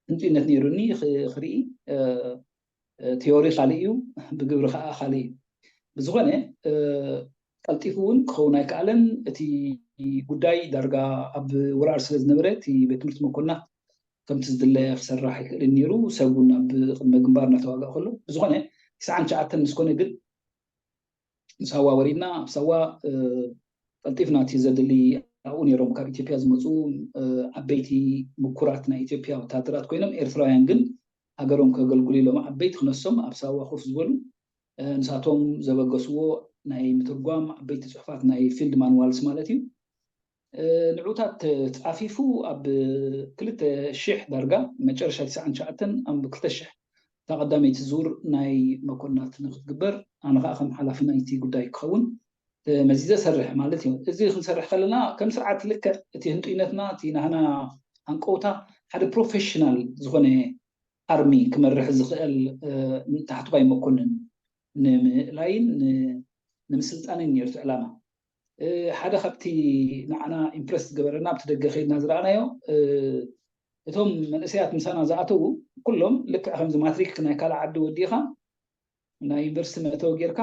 ህንጡይነት ነይሩኒ ክርኢ ቲዮሪ ካልእ እዩ፣ ብግብሪ ከዓ ካልእ እዩ። ብዝኾነ ቀልጢፉ እውን ክኸውን ኣይከኣለን። እቲ ጉዳይ ዳርጋ ኣብ ወራር ስለ ዝነበረ እቲ ቤት ትምህርቲ መኮንናት ከምቲ ዝድለ ክሰራሕ ኣይክእልን ነይሩ። ሰብ እውን ኣብ ቅድመ ግንባር እናተዋግኣ ከሎ ብዝኾነ ትስዓን ትሽዓተን ምስ ኮነ ግን ሳዋ ወሪድና ኣብ ሳዋ ቀልጢፍና እቲ ዘድሊ ኣብኡ ነይሮም ካብ ኢትዮጵያ ዝመፁ ዓበይቲ ምኩራት ናይ ኢትዮጵያ ወታደራት ኮይኖም ኤርትራውያን ግን ሃገሮም ከገልግሉ ኢሎም ዓበይቲ ክነሶም ኣብ ሳዋ ኮፍ ዝበሉ ንሳቶም ዘበገስዎ ናይ ምትርጓም ዓበይቲ ፅሑፋት ናይ ፊልድ ማንዋልስ ማለት እዩ። ንዑታት ተፃፊፉ ኣብ ክልተ ሽሕ ዳርጋ መጨረሻ ትስዓን ትሽዓተን ኣብ ክልተ ሽሕ እታ ቀዳመይቲ ዙር ናይ መኮንናት ንክትግበር ኣነ ከዓ ከም ሓላፊ ናይቲ ጉዳይ ክኸውን መዚዘ ሰርሕ ማለት እዩ። እዚ ክንሰርሕ ከለና ከም ስርዓት ልክዕ እቲ ህንጡይነትና እቲ ናህና ኣንቀውታ ሓደ ፕሮፌሽናል ዝኾነ ኣርሚ ክመርሕ ዝኽእል ታሕተዋይ መኮንን ንምእላይን ንምስልጣንን ነርቱ ዕላማ። ሓደ ካብቲ ንዓና ኢምፕረስ ዝገበረና ኣብቲ ደገ ከይድና ዝረኣናዮ እቶም መንእሰያት ምሳና ዝኣተዉ ኩሎም ልክዕ ከምዚ ማትሪክ ናይ ካልእ ዓዲ ወዲእኻ ናይ ዩኒቨርሲቲ መእተዊ ጌርካ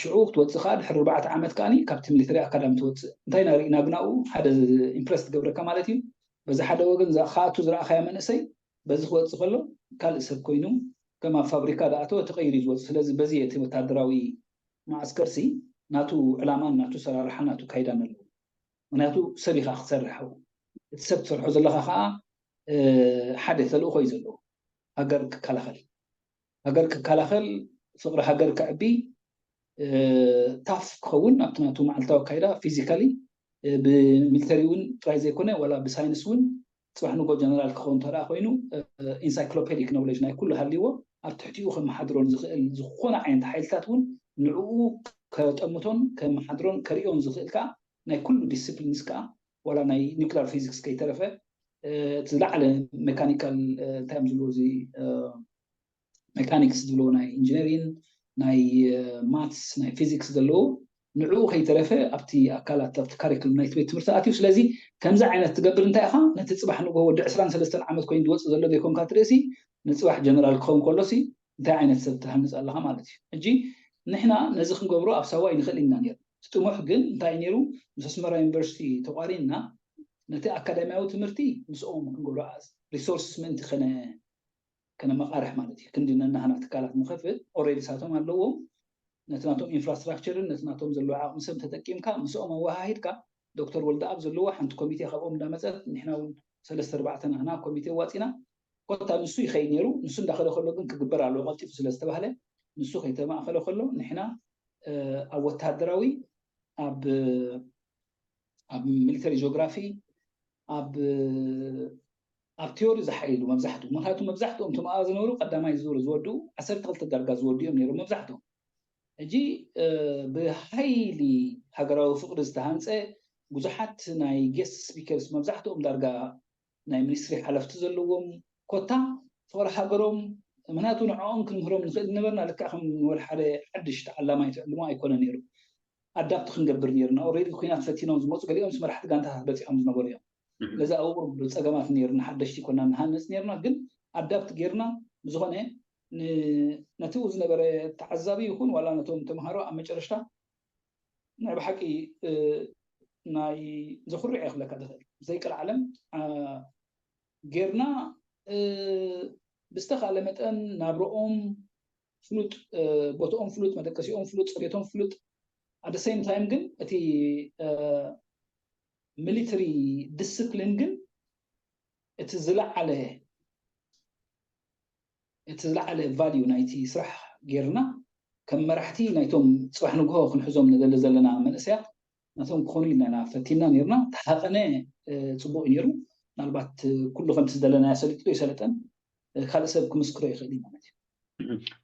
ሽዑ ክትወፅእ ከዓ ድሕሪ ኣርባዕተ ዓመት ከዓኒ ካብቲ ሚሊተሪ ኣካዳሚ ትወፅእ እንታይ ኢና ርኢና ግናኡ ሓደ ኢምፕረስ ትገብረካ ማለት እዩ። በዚ ሓደ ወገን ክኣቱ ዝረኣኻዮ መንእሰይ በዚ ክወፅእ ከሎ ካልእ ሰብ ኮይኑ ከም ኣብ ፋብሪካ ዝኣተወ ተቐይሩ እዩ ዝወፅእ። ስለዚ በዚ እቲ ወታደራዊ መዓስከርሲ ናቱ ዕላማን ናቱ ሰራርሓን ናቱ ካይዳን ኣለዎ። ምክንያቱ ሰብ ኢኻ ክትሰርሕ እቲ ሰብ ትሰርሖ ዘለካ ከዓ ሓደ ተልእኮ እዩ ዘለዎ። ሃገር ክከላኸል ሃገር ክከላኸል ፍቅሪ ሃገር ከዕቢ ታፍ ክኸውን ኣብቲ ናቱ መዓልታዊ ኣካይዳ ፊዚካሊ ብሚሊተሪ እውን ጥራይ ዘይኮነ ዋላ ብሳይንስ እውን ፅባሕ ንጎ ጀነራል ክኸውን ተደኣ ኮይኑ ኢንሳይክሎፔዲክ ኖውሌጅ ናይ ኩሉ ሃልይዎ ኣብ ትሕቲኡ ከመሓድሮን ዝኽእል ዝኾነ ዓይነት ሓይልታት እውን ንዕኡ ከጠምቶን ከመሓድሮን ከርእዮን ዝኽእል ከዓ ናይ ኩሉ ዲስፕሊንስ ከዓ ዋላ ናይ ኒክሊር ፊዚክስ ከይተረፈ እቲ ዝለዓለ ሜካኒካል እንታይ እዮም ዝብልዎ እዚ ሜካኒክስ ዝብልዎ ናይ ኢንጂነሪን ናይ ማትስ ናይ ፊዚክስ ዘለዎ ንዕኡ ከይተረፈ ኣብቲ ኣካላት ኣብቲ ካሪክሉም ናይቲ ቤት ትምህርቲ ኣትዩ። ስለዚ ከምዚ ዓይነት ትገብር እንታይ ኢኻ ነቲ ፅባሕ ንግሆ ወዲ ዕስራን ሰለስተን ዓመት ኮይኑ ዝወፅእ ዘሎ ዘይኮንካ ትርእሲ ንፅባሕ ጀነራል ክኸውን ከሎሲ እንታይ ዓይነት ሰብ ትሃንፅ ኣለኻ ማለት እዩ። ሕጂ ንሕና ነዚ ክንገብሮ ኣብ ሳዋ ኣይንኽእል ኢና ነይሩ። እቲ ጥሙሕ ግን እንታይ ነይሩ ምስ ኣስመራ ዩኒቨርሲቲ ተቋሪንና ነቲ ኣካዳሚያዊ ትምህርቲ ምስኦም ክንገብሮ ሪሶርስ ምእንቲ ከነ ከነመቃርሕ ማለት እዩ። ክንዲ ነናህና ትካላት ንኸፍት ኦሬዲ ሳቶም ኣለዎም ነቲ ናቶም ኢንፍራስትራክቸርን ነቲ ናቶም ዘለዎ ዓቕሚ ሰብ ተጠቂምካ ምስኦም ኣወሃሂድካ ዶክተር ወልደኣብ ዘለዎ ሓንቲ ኮሚቴ ካብኦም እንዳመፀት ንሕና እውን ሰለስተ ኣርባዕተ ናህና ኮሚቴ ዋፂና ኮታ ንሱ ይኸይድ ነይሩ። ንሱ እንዳኸደ ከሎ ግን ክግበር ኣለዎ ቀልጢፉ ስለ ዝተባህለ ንሱ ከይተማእኸለ ከሎ ንሕና ኣብ ወታደራዊ ኣብ ኣብ ሚሊተሪ ጂኦግራፊ ኣብ ኣብ ቲዮሪ ዝሓይሉ መብዛሕትኡ ምክንያቱ መብዛሕትኦም ተምሃሮ ዝነበሩ ቀዳማይ ዙር ዝወድኡ ዓሰርተ ክልተ ዳርጋ ዝወድኡ እዮም ነይሮም መብዛሕትኦም። ሕጂ ብሃይሊ ሃገራዊ ፍቅሪ ዝተሃንፀ ብዙሓት ናይ ጌስት ስፒከርስ መብዛሕትኦም ዳርጋ ናይ ሚኒስትሪ ሓለፍቲ ዘለዎም ኮታ ፍቅሪ ሃገሮም ምክንያቱ ንዕኦም ክንምህሮም ንኽእል ነበርና ልክዕ ከም ወደ ሓደ ሓድሽ ተዓላማይ ትዕልሞ ኣይኮነ ነይሩ። ኣዳፕት ክንገብር ነርና ኦሬዲ ኩናት ፈቲኖም ዝመፁ ገሊኦም ምስ መራሕቲ ጋንታታት በፂሖም ዝነበሩ እዮም። ስለዚ ኣብ ቁሩብ ፀገማት ነርና ሓደሽቲ ኮና ንሃነፅ ነርና ግን ኣዳፕት ጌርና ብዝኾነ ነቲኡ ዝነበረ ተዓዛቢ ይኹን ዋላ ነቶም ተምሃሮ ኣብ መጨረሽታ ናይ ብሓቂ ናይ ዘኹርዕ እየ ክብለካ ዝኽእል ዘይቀልዓለም ጌርና ብዝተኻለ መጠን ናብረኦም ፍሉጥ ቦታኦም ፍሉጥ መደቀሲኦም ፍሉጥ ፅሬቶም ፍሉጥ ኣደ ሴም ታይም ግን እቲ ሚሊተሪ ዲስፕሊን ግን እቲ ዝለዓለ እቲ ዝለዓለ ቫልዩ ናይቲ ስራሕ ጌርና ከም መራሕቲ ናይቶም ፅባሕ ንግሆ ክንሕዞም ንደሊ ዘለና መንእሰያት ናቶም ክኾኑ ኢልና ኢና ፈቲና ነርና ተሃቐነ ፅቡቅ እዩ ነይሩ ምናልባት ኩሉ ከምቲ ዝደለናዮ ሰሊጡ ይሰለጠን ካልእ ሰብ ክምስክሮ ይኽእል እዩ ማለት እዩ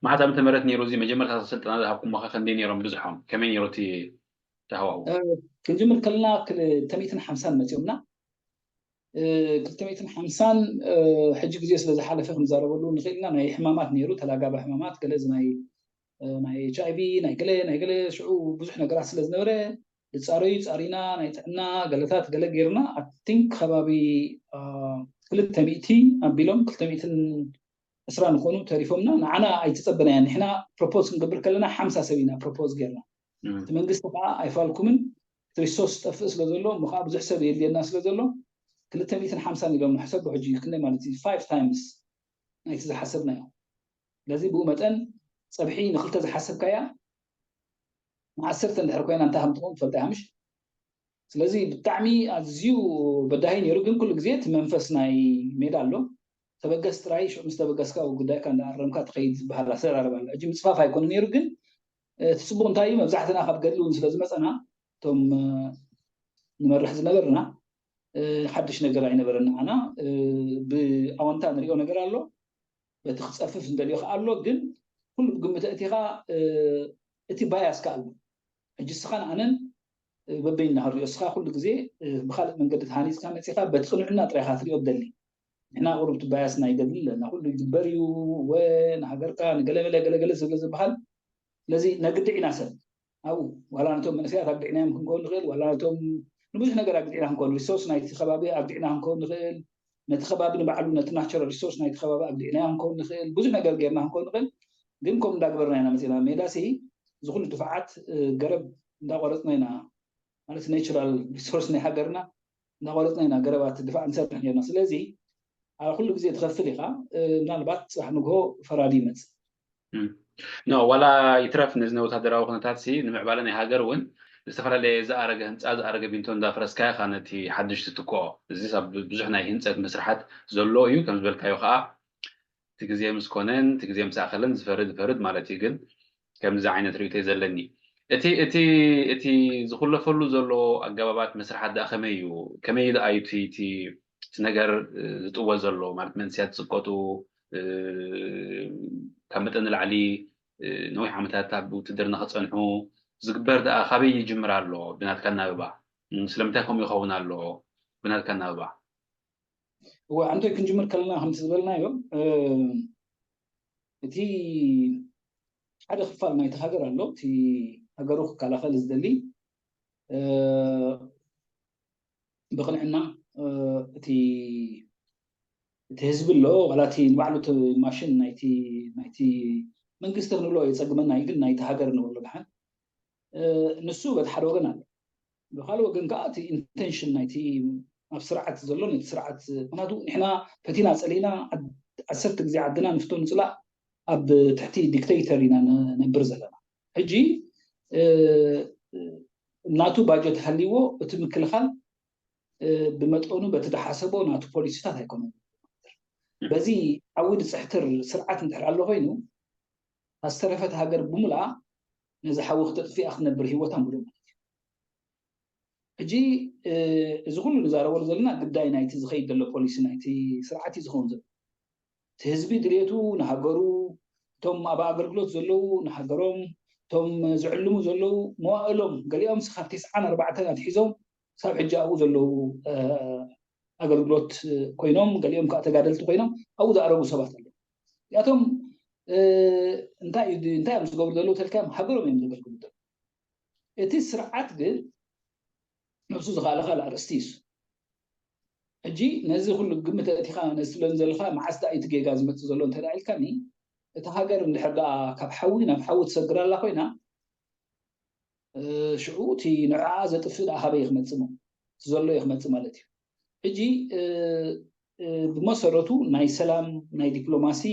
መዓት ዓመተ ምህረት ነይሩ እዚ መጀመርታ ስልጠና ዝሃብኩሞ ከ ከንደይ ነይሮም ብዝሖም ከመይ ነይሩ እቲ ተሃዋሁ ክንጅምር ከለና ክልተ ሚእትን ሓምሳን መፂኦምና ክልተ ሚእትን ሓምሳን ሕጂ ግዜ ስለ ዝሓለፈ ክንዛረበሉ ንኽእል ኢና ናይ ሕማማት ነይሩ ተላጋቢ ሕማማት ገለ እዚ ናይ ናይ ኤች ኣይቪ ናይ ገለ ናይ ገለ ሽዑ ብዙሕ ነገራት ስለ ዝነበረ ዝፃረዩ ፃሪና ናይ ጥዕና ገለታት ገለ ገይርና ኣቲንክ ከባቢ ክልተ ሚእቲ ኣቢሎም ክልተ ሚእትን ዕስራ ንኾኑ ተሪፎምና፣ ንዓና ኣይተጸበናያ። ንሕና ፕሮፖዝ ክንገብር ከለና ሓምሳ ሰብ ኢና ፕሮፖዝ ጌርና። እቲ መንግስቲ ከዓ ኣይፋልኩምን፣ እቲ ሪሶርስ ጠፍእ ስለ ዘሎ፣ እሞ ከዓ ብዙሕ ሰብ የድልየና ስለ ዘሎ፣ ክልተ ሚእትን ሓምሳን ኢሎም ንሕሰቦ ሕጂ ክንደይ ማለት እዩ? ፋይቭ ታይምስ ናይቲ ዝሓሰብናዮ። ስለዚ ብኡ መጠን ጸብሒ ንክልተ ዝሓሰብካያ ንዓሰርተ እንድሕር ኮይና እንታይ ከም ትኸውን ትፈልጣ ኢኻ ምሽ? ስለዚ ብጣዕሚ ኣዝዩ በዳሂ ነይሩ፣ ግን ኩሉ ግዜ እቲ መንፈስ ናይ ሜዳ ኣሎ። ተበገስ ጥራይ፣ ሽዑ ምስ ተበገስካ ኣብ ጉዳይካ እንዳኣረምካ ትኸይድ ዝበሃል ኣሰራርባ ኣሎ። ሕጂ ምጽፋፍ ኣይኮነ ነይሩ፣ ግን እቲ ጽቡቕ እንታይ እዩ፣ መብዛሕትና ካብ ገድሊ እውን ስለ ዝመጸና፣ እቶም ንመርሕ ዝነበርና ሓድሽ ነገር ኣይነበረና። ኣና ብኣወንታ ንሪኦ ነገር ኣሎ፣ በቲ ክጸፍፍ እንደልዮ ከኣ ኣሎ። ግን ኩሉ ብግምት ኣእቲኻ እቲ ባያስ ከኣ ኣሎ። ሕጂ እስኻን ኣነን በበይንና ክንሪኦ፣ እስኻ ኩሉ ግዜ ብኻልእ መንገዲ ተሃኒጽካ መጺኻ በቲ ቅንዕና ጥራይ ኢኻ ትሪኦ ትደሊ። ንሕና ቁሩብ እቲ ባያስ ናይ ደብል ኣለና፣ ኩሉ ይግበር እዩ፣ ወ ንሃገርካ ንገለመለ ገለገለ ስለ ዝበሃል። ስለዚ ነግድዕ ኢና ሰብ ኣብኡ፣ ዋላ ነቶም መንእሰያት ኣግዲዕናዮም ክንከውን ንኽእል፣ ዋላ ነቶም ንብዙሕ ነገር ኣግዲዕና ክንከውን፣ ሪሶርስ ናይቲ ከባቢ ኣግዲዕና ክንከውን ንኽእል፣ ነቲ ከባቢ ንባዕሉ፣ ነቲ ናቸራል ሪሶርስ ናይቲ ከባቢ ኣግዲዕናዮ ክንከውን ንኽእል፣ ብዙሕ ነገር ጌርና ክንከውን ንኽእል። ግን ከምኡ እንዳገበርና ኢና መፂና። ሜዳሲ እዚ ኩሉ ድፋዓት ገረብ እንዳቆረፅና ኢና፣ ማለት ናቸራል ሪሶርስ ናይ ሃገርና እንዳቆረፅና ኢና ገረባት ድፋዕ ንሰርሕ ነርና። ስለዚ ኣብ ኩሉ ግዜ ትኸፍል ኢኻ። ምናልባት ፅባሕ ንግሆ ፈራዲ ይመፅእ። ኖ ዋላ ይትረፍ ነዚ ናይ ወታደራዊ ኩነታት ሲ ንምዕባለ ናይ ሃገር እውን ዝተፈላለየ ዝኣረገ ህንፃ ዝኣረገ ቢንቶ እንዳፍረስካ ኢኻ ነቲ ሓድሽ ትትክኦ። እዚ ብዙሕ ናይ ህንፀት መስርሓት ዘሎ እዩ። ከም ዝበልካዮ ከዓ እቲ ግዜ ምስ ኮነን እቲ ግዜ ምስ ኣኸለን ዝፈርድ ይፈርድ ማለት እዩ። ግን ከምዚ ዓይነት ርእይቶ እዩ ዘለኒ። እቲ እቲ እቲ ዝኹለፈሉ ዘሎ ኣገባባት መስርሓት ደኣ ከመይ እዩ? ከመይ ደኣ እዩ እቲ እቲ እቲ ነገር ዝጥወ ዘሎ ማለት መንስያት ዝጽቀጡ ካብ መጠን ንላዕሊ ነዊሕ ዓመታት ኣብ ውትድርና ክጸንሑ ዝግበር ደኣ ካበይ ይጅምር ኣሎ? ብናትካ ኣናብባ ስለምንታይ ከምኡ ይኸውን ኣሎ? ብናትካ ኣናብባ እወ ኣንቶይ ክንጅምር ከለና ከምቲ ዝበልናዮ እቲ ሓደ ክፋል ናይቲ ሃገር ኣሎ፣ እቲ ሃገሩ ክከላኸል ዝደሊ ብቕንዕና እቲ እቲ ህዝቢ ኣሎ ዋላ እቲ ንባዕሉ እቲ ማሽን ናይቲ ናይቲ መንግስቲ ክንብሎ የፀግመና እዩ፣ ግን ናይቲ ሃገር ንብሎ ድሓን ንሱ በቲ ሓደ ወገን ኣሎ። ብካልእ ወገን ከዓ እቲ ኢንቴንሽን ናይቲ ኣብ ስርዓት ዘሎ ነቲ ስርዓት ምክንያቱ ንሕና ፈቲና ፀሊእና ዓሰርተ ግዜ ዓድና ንፍቶ ንፅላእ ኣብ ትሕቲ ዲክተይተር ኢና ነብር ዘለና። ሕጂ ናቱ ባጀት ሃልይዎ እቲ ምክልኻል ብመጠኑ በቲ ዝሓሰቦ ናቱ ፖሊሲታት ኣይኮነን። በዚ ዓውዲ ፅሕትር ስርዓት እንድሕር ኣሎ ኮይኑ ኣስተረፈት ሃገር ብምልኣ ነዚ ሓዊ ክተጥፊኣ ክትነብር ህይወታ ምሉእ ማለት እዩ። ሕጂ እዚ ኩሉ ንዛረበሉ ዘለና ግዳይ ናይቲ ዝኸይድ ዘሎ ፖሊሲ ናይቲ ስርዓት እዩ ዝኸውን ዘሎ። እቲ ህዝቢ ድሌቱ ንሃገሩ፣ እቶም ኣብ ኣገልግሎት ዘለዉ ንሃገሮም፣ እቶም ዝዕልሙ ዘለዉ መዋእሎም ገሊኦም ካብ ተስዓን ኣርባዕተን ኣትሒዞም ክሳብ ሕጂ ኣብኡ ዘለዉ ኣገልግሎት ኮይኖም ገሊኦም ከዓ ተጋደልቲ ኮይኖም ኣብኡ ዝኣረጉ ሰባት ኣለዉ። እዚኣቶም እንታይ እንታይ እዮም ዝገብሩ ዘለዉ ተልካዮም ሃገሮም እዮም ዘገልግሉ ዘለዉ። እቲ ስርዓት ግን ነብሱ ዝኸኣለ ካልእ ኣርእስቲ እዩ። ሕጂ ነዚ ኩሉ ግምት ኣእቲኻ ነዚ ትብለኒ ዘለኻ መዓስ ደኣ እዩ እቲ ጌጋ ዝመፅእ ዘሎ እንተ ኢልካኒ እቲ ሃገር እንድሕር ደኣ ካብ ሓዊ ናብ ሓዊ ትሰግር ኣላ ኮይና ሽዑ እቲ ንዕኣ ዘጥፍእ ደኣ ካበይ ክመፅእ እቲ ዘሎ እዩ ክመፅእ ማለት እዩ። ሕጂ ብመሰረቱ ናይ ሰላም ናይ ዲፕሎማሲ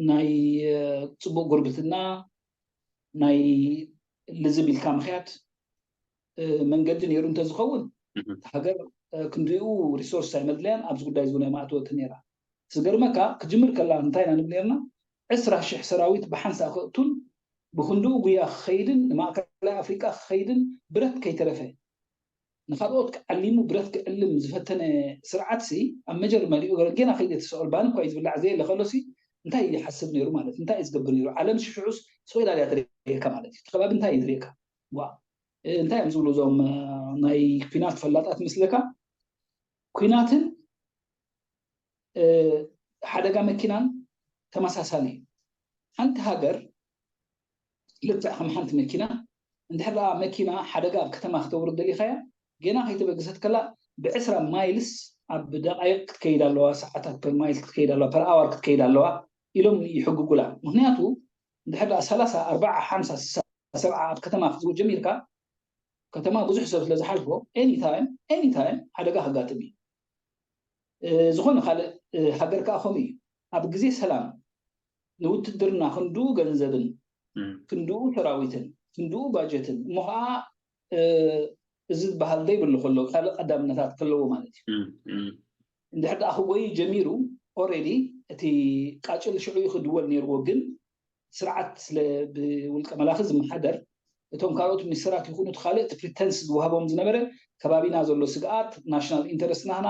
ናይ ፅቡቅ ጉርብትና ናይ ልዝብ ኢልካ ምክያድ መንገዲ ነይሩ እንተዝኸውን ሃገር ክንዲኡ ሪሶርስ ኣይመድለያን ኣብዚ ጉዳይ እዚ እውን ኣይማእተወትን ነይራ። ዝገርመካ ክጅምር ከላ እንታይ ኢና ንብል ነርና ዕስራ ሽሕ ሰራዊት ብሓንሳእ ከእቱን ብክንድኡ ጉያ ክኸይድን ንማእከላይ ኣፍሪቃ ክኸይድን ብረት ከይተረፈ ንካልኦት ክዓሊሙ ብረት ክዕልም ዝፈተነ ስርዓት ሲ ኣብ መጀመሪኡ ገና ከይደ ተሰኦል ባን እኳ እዩ ዝብላዕ ዘየለ ከሎ ሲ እንታይ ይሓስብ ነይሩ ማለት እንታይ እዩ ዝገብር ነይሩ ዓለም ሽሑስ ስወይላ ድያ ትርእየካ ማለት እዩ ከባቢ እንታይ እዩ ዝርእየካ ዋ እንታይ እዮም ዝብሉ እዞም ናይ ኩናት ፈላጣት ምስለካ ኩናትን ሓደጋ መኪናን ተመሳሳሊ እዩ። ሓንቲ ሃገር ልክዕ ከም ሓንቲ መኪና እንድሕር ደኣ መኪና ሓደጋ ኣብ ከተማ ክተውርድ ደሊኻያ ገና ከይተበገሰት ከላ ብዕስራ ማይልስ ኣብ ደቃይቅ ክትከይድ ኣለዋ፣ ሰዓታት ፐር ማይል ክትከይድ ኣለዋ፣ ፐር ኣዋር ክትከይድ ኣለዋ ኢሎም ይሕግጉላ። ምክንያቱ እንድሕር ደኣ ሰላሳ ኣርባዓ ሓምሳ ስሳ ሰብዓ ኣብ ከተማ ክትዝውር ጀሚርካ፣ ከተማ ብዙሕ ሰብ ስለ ዝሓልፎ ኤኒታይም ኤኒታይም ሓደጋ ከጋጥም እዩ። ዝኾነ ካልእ ሃገር ከዓ ከምኡ እዩ። ኣብ ግዜ ሰላም ንውትድርና ክንድኡ ገንዘብን ክንድኡ ሰራዊትን ክንድኡ ባጀትን እሞ ከዓ እዚ ዝበሃል ዘይብሉ ከሎ ካልእ ቀዳምነታት ከለዎ ማለት እዩ። እንድሕር ደኣ ክጎይ ጀሚሩ ኦሬዲ እቲ ቃጭል ሽዑ ክድወል ነይርዎ። ግን ስርዓት ስለ ብውልቀ መላኺ ዝመሓደር እቶም ካልኦት ሚኒስትራት ይኹኑ እቲ ካልእ እቲ ፕሪተንስ ዝወሃቦም ዝነበረ ከባቢና ዘሎ ስግኣት ናሽናል ኢንተረስት ናህና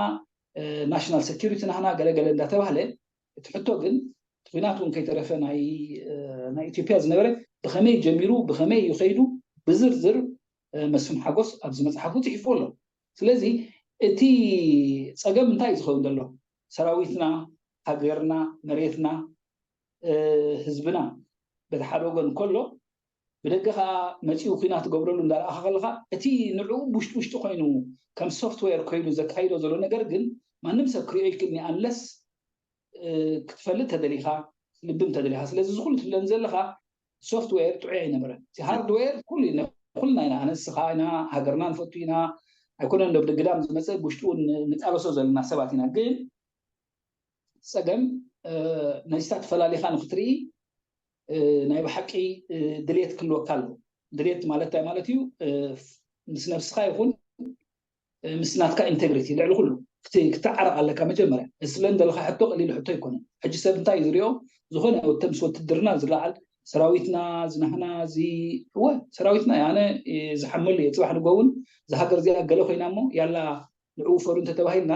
ናሽናል ሴኪሪቲ ናህና ገለገለ እንዳተባህለ እቲ ሕቶ ግን እቲ ኩናት እውን ከይተረፈ ናይ ኢትዮጵያ ዝነበረ ብኸመይ ጀሚሩ ብኸመይ እዩ ከይዱ ብዝርዝር መስፍን ሓጎስ ኣብዚ መፅሓፉ ፅሒፉ ኣሎ። ስለዚ እቲ ፀገም እንታይ እዩ ዝኸውን ዘሎ? ሰራዊትና፣ ሃገርና፣ መሬትና፣ ህዝብና በቲ ሓደ ወገን ከሎ ብደገ ከዓ መፂኡ ኩናት ትገብረሉ እንዳረኣኻ ከለካ እቲ ንዕኡ ብውሽጢ ውሽጢ ኮይኑ ከም ሶፍትዌር ኮይኑ ዘካይዶ ዘሎ ነገር ግን ማንም ሰብ ክሪኦ ይክእልኒ ኣንለስ ክትፈልጥ ተደሊኻ ልብም ተደሊኻ ስለዚ ዝኩሉ ትብለን ዘለካ ሶፍትዌር ጥዑይ ኣይነበረን። እቲ ሃርድዌር ኩሉ ኩልና ኢና ኣነስኻ ኢና ሃገርና ንፈቱ ኢና ኣይኮነን ዶ ብደግዳም ዝመፀ ብውሽጡ ንቃለሶ ዘለና ሰባት ኢና ግን ፀገም ነዚታት ፈላሊኻ ንክትርኢ ናይ ብሓቂ ድሌት ክህልወካ ኣለዎ። ድሌት ማለት እንታይ ማለት እዩ? ምስ ነብስኻ ይኹን ምስ ናትካ ኢንቴግሪቲ ልዕሊ ኩሉ ክትዓረቕ ኣለካ። መጀመርያ እዚ ስለ እንደለካ ሕቶ ቀሊሉ ሕቶ ኣይኮነን። ሕጂ ሰብ እንታይ እዩ ዝሪኦ? ዝኾነ ምስ ውትድርና ዝለዓል ሰራዊትና ዝናህና እዚ እወ ሰራዊትና ኣነ ዝሓመሉ እየ። ፅባሕ ንጎ እውን ዝሃገር እዚኣ ገለ ኮይና እሞ ያላ ንዕኡ ፈሩ እንተተባሂልና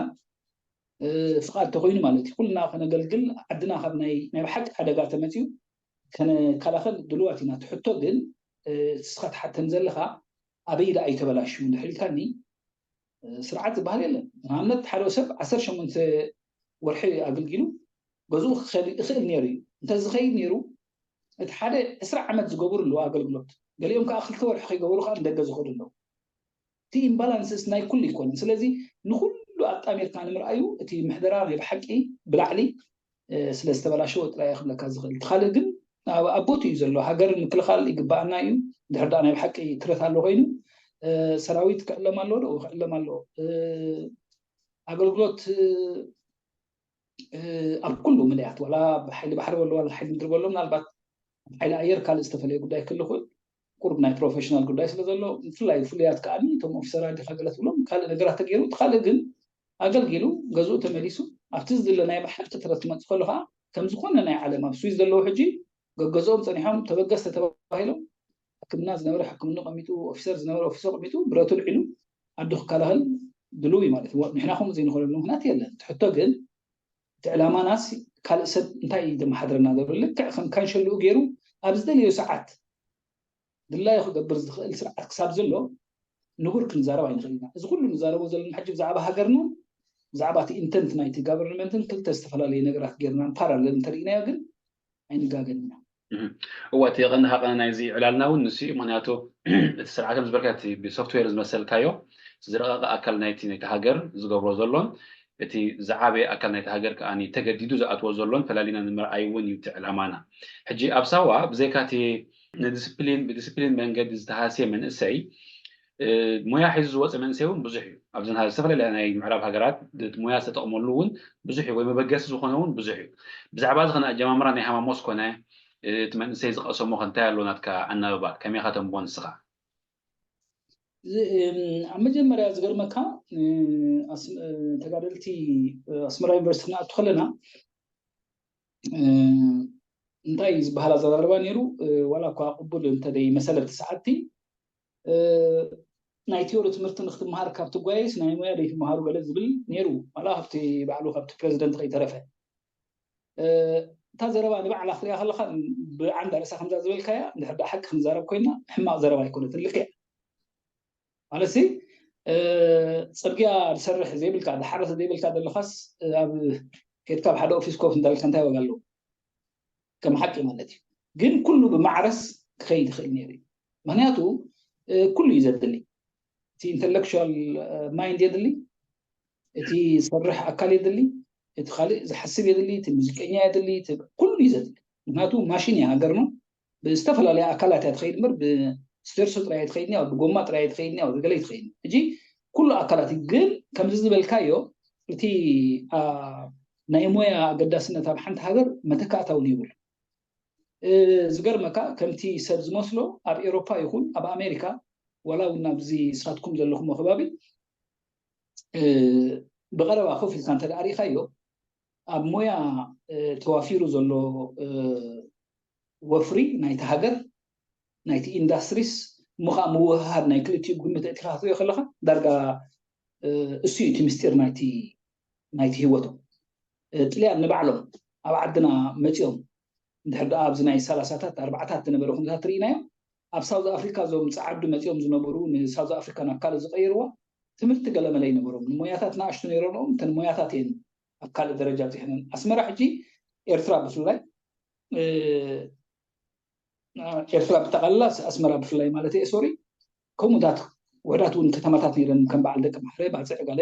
ፍቓድ ተኮይኑ ማለት እዩ ኩልና ከነገልግል ዓድና ካብ ናይ ናይ ብሓቂ ሓደጋ ተመፅዩ ከነከላኸል ድልዋት ኢና። እቲ ሕቶ ግን ንስኻ ትሓተን ዘለኻ ኣበይ ደኣ እዩ ተበላሽዩ እንድሕር ኢልካኒ ስርዓት ዝበሃል የለን። ንኣብነት ሓደ ሰብ ዓሰርተ ሸሞንተ ወርሒ ኣገልጊሉ ገዝኡ ክኸድ ይኽእል ነይሩ እዩ። እንተዝኸይድ ነይሩ እቲ ሓደ ዕስራ ዓመት ዝገብሩ ኣለዉ ኣገልግሎት፣ ገሊኦም ከዓ ክልተ ወርሒ ከይገበሩ ከዓ ንደገ ዝኸዱ ኣለዉ። እቲ ኢምባላንስስ ናይ ኩሉ ኣይኮነን። ስለዚ ንኩሉ ኣጣሚርካ ንምርኣዩ እቲ ምሕደራ ናይ ብሓቂ ብላዕሊ ስለ ዝተበላሸወ ጥራይ ክብለካ ዝኽእል። እቲ ካልእ ግን ኣብ ቦትኡ እዩ ዘሎ። ሃገር ምክልኻል ይግባኣና እዩ። ድሕር ደኣ ናይ ብሓቂ ትረት ኣሎ ኮይኑ ሰራዊት ክዕለም ኣለዎ ዶ ክዕለም ኣለዎ። ኣገልግሎት ኣብ ኩሉ ምልያት ዋላ ብሓይሊ ባሕሪ በሎ ዋላ ሓይሊ ምድሪ በሎ ምናልባት ሓይሊ ኣየር ካልእ ዝተፈለየ ጉዳይ ክህሉ ይኽእል። ቁሩብ ናይ ፕሮፌሽናል ጉዳይ ስለ ዘሎ ብፍላይ ፍሉያት ከዓኒ እቶም ኦፊሰራት ዲኻ ገለ ትብሎም ካልእ ነገራት ተገይሩ እቲ ካልእ ግን ኣገልጊሉ ገዝኡ ተመሊሱ ኣብቲ ዝድለ ናይ ብሓቂ ትረት ክመፅእ ከሎ ከዓ ከም ዝኾነ ናይ ዓለም ኣብ ስዊስ ዘለዉ ሕጂ ገገዝኦም ፀኒሖም ተበገስቲ ተባሂሎም ሕክምና ዝነበረ ሕክምና ቀሚጡ ኦፊሰር ዝነበረ ኦፊሰር ቀሚጡ ብረቱ ልዒሉ ዓዱ ክከላኸል ድልው እዩ ማለት እዩ። ንሕና ከምኡ ዘይንኽእለሉ ምክንያት የለን። እቲ ሕቶ ግን እቲ ዕላማናስ ካልእ ሰብ እንታይ እዩ ዘመሓድረና ዘሎ? ልክዕ ከም ካንሸልኡ ገይሩ ኣብ ዝደለዮ ሰዓት ድላዩ ክገብር ዝኽእል ስርዓት ክሳብ ዘሎ ንቡር ክንዛረብ ኣይንኽእል ኢና። እዚ ኩሉ ንዛረቦ ዘለና ሕጂ ብዛዕባ ሃገርና ብዛዕባ እቲ ኢንተንት ናይቲ ጋቨርንመንትን ክልተ ዝተፈላለዩ ነገራት ጌርና ፓራለል እንተርኢናዮ ግን ኣይንጋገን ኢና። እዋ እቲ የቐንዲ ሃቐነ ናይዚ ዕላልና እውን ንሱ እዩ። ምክንያቱ እቲ ስርዓት ከም ዝበልካ እቲ ብሶፍትዌር ዝመሰልካዮ ዝረቐቐ ኣካል ናይቲ ናይቲ ሃገር ዝገብሮ ዘሎን እቲ ዝዓበየ ኣካል ናይቲ ሃገር ከዓ ተገዲዱ ዝኣትዎ ዘሎን ፈላሊና ንምርኣይ እውን እዩ እቲ ዕላማና። ሕጂ ኣብ ሳዋ ብዘይካ እቲ ንዲስፕሊን ብዲስፕሊን መንገዲ ዝተሃስየ መንእሰይ ሞያ ሒዙ ዝወፀ መንእሰይ እውን ብዙሕ እዩ። ኣብዚ ዝተፈላለያ ናይ ምዕራብ ሃገራት ሞያ ዝተጠቕመሉ እውን ብዙሕ እዩ ወይ መበገሲ ዝኾነ እውን ብዙሕ እዩ። ብዛዕባ እዚ ከነ ኣጀማምራ ናይ ሃማሞስ ኮነ እቲ መንእሰይ ዝቐሰሞ ከ እንታይ ኣሎ ናትካ ኣናብባ ከመይ ኢኻ ተንብቦ ንስኻ? ኣብ መጀመርያ ዝገርመካ ተጋደልቲ ኣስመራ ዩኒቨርሲቲ ክንኣቱ ከለና እንታይ እዩ ዝበሃል ኣዘራርባ ነይሩ ዋላ እኳ ቅቡል እንተደይ መሰለቲ ሰዓቲ ናይ ቲዮሪ ትምህርቲ ንክትመሃር ካብ ትጓየስ ናይ ሞያ ደይትመሃሩ ገለ ዝብል ነይሩ ዋላ ካብቲ ባዕሉ ካብቲ ፕሬዚደንት ከይተረፈ እታ ዘረባ ንባዕላ ክትሪኣ ከለካ ብዓንዳ ርእሳ ከምዛ ዝበልካያ እንድሕር ደኣ ሓቂ ክንዛረብ ኮይና ሕማቕ ዘረባ ኣይኮነትን ልክዕ ማለት ሲ ፅርግያ ዝሰርሕ ዘይብልካ ዝሓረሰ ዘይብልካ ዘለካስ ኣብ ከድካ ኣብ ሓደ ኦፊስ ኮፍ እንዳልካ እንታይ ዋጋ ኣለዎ ከም ሓቂ ማለት እዩ ግን ኩሉ ብማዕረስ ክኸይድ ይኽእል ነይሩ እዩ ምክንያቱ ኩሉ እዩ ዘድሊ እቲ ኢንተሌክቹዋል ማይንድ የድሊ እቲ ዝሰርሕ ኣካል የድሊ፣ እቲ ካልእ ዝሓስብ የድሊ፣ እቲ ሙዚቀኛ የድሊ፣ እቲ ኩሉ እዩ ዘድሊ። ምክንያቱ ማሽን እያ ሃገርና፣ ብዝተፈላለየ ኣካላት እያ ትኸይድ እምበር፣ ብስቴርሶ ጥራይ ኣይትኸይድን እያ፣ ብጎማ ጥራይ ኣይትኸይድን እያ፣ ብገለ ኣይትኸይድን። ሕጂ ኩሉ ኣካላት እዩ። ግን ከምዚ ዝበልካዮ፣ እቲ፣ አ፣ ናይ ሞያ ኣገዳስነት ኣብ ሓንቲ ሃገር መተካእታ እውን የብሉ። እ፣ ዝገርመካ፣ ከምቲ ሰብ ዝመስሎ ኣብ ኤሮፓ ይኹን ኣብ ኣሜሪካ፣ ዋላ እውን ኣብዚ ንስኻትኩም ዘለኹሞ ከባቢ፣ እ፣ ብቐረባ ኮፍ ኢልካ እንተ ደኣ ርኢኻዮ፣ ኣብ ሞያ፣ እ፣ ተዋፊሩ ዘሎ፣ እ፣ ወፍሪ ናይቲ ሃገር፣ ናይቲ ኢንዳስትሪስ፣ እሞ ኸዓ ምውህሃድ ናይ ክልቲኡ ግምት ኣእቲኻ ክትሪኦ ከለኻ፣ ዳርጋ፣ እ፣ እሱ እዩ እቲ ምስጢር ናይቲ፣ ናይቲ ህይወቶም። እ፣ ጥልያን ንባዕሎም ኣብ ዓድና መጺኦም፣ እንድሕር ደኣ ኣብዚ ናይ ሰላሳታት፣ ኣርባዓታት ዝነበረ ኩነታት ርኢናዮ፣ ኣብ ሳውዝ ኣፍሪካ እዞም ጸዓዱ መጺኦም ዝነበሩ ንሳውዝ ኣፍሪካ ናብ ካልእ ዝቐየርዋ ትምህርቲ ገለ መለ ይነበሮም። ንሞያታት ንኣሽቱ ነይሮም፣ እተን ሞያታት እየን ኣብ ካልእ ደረጃ ኣብጺሐን። ኣስመራ ሕጂ፣ ኤርትራ ብፍላይ፣ እ፣ ኤርትራ ብጠቓልላ፣ ኣስመራ ብፍላይ ማለት እየ፣ ሶሪ፣ ከምኡታት ውሕዳት እውን ከተማታት ነይረን፣ ከም በዓል ደቂ ማሕረ፣ ባጽዕ፣ ገለ።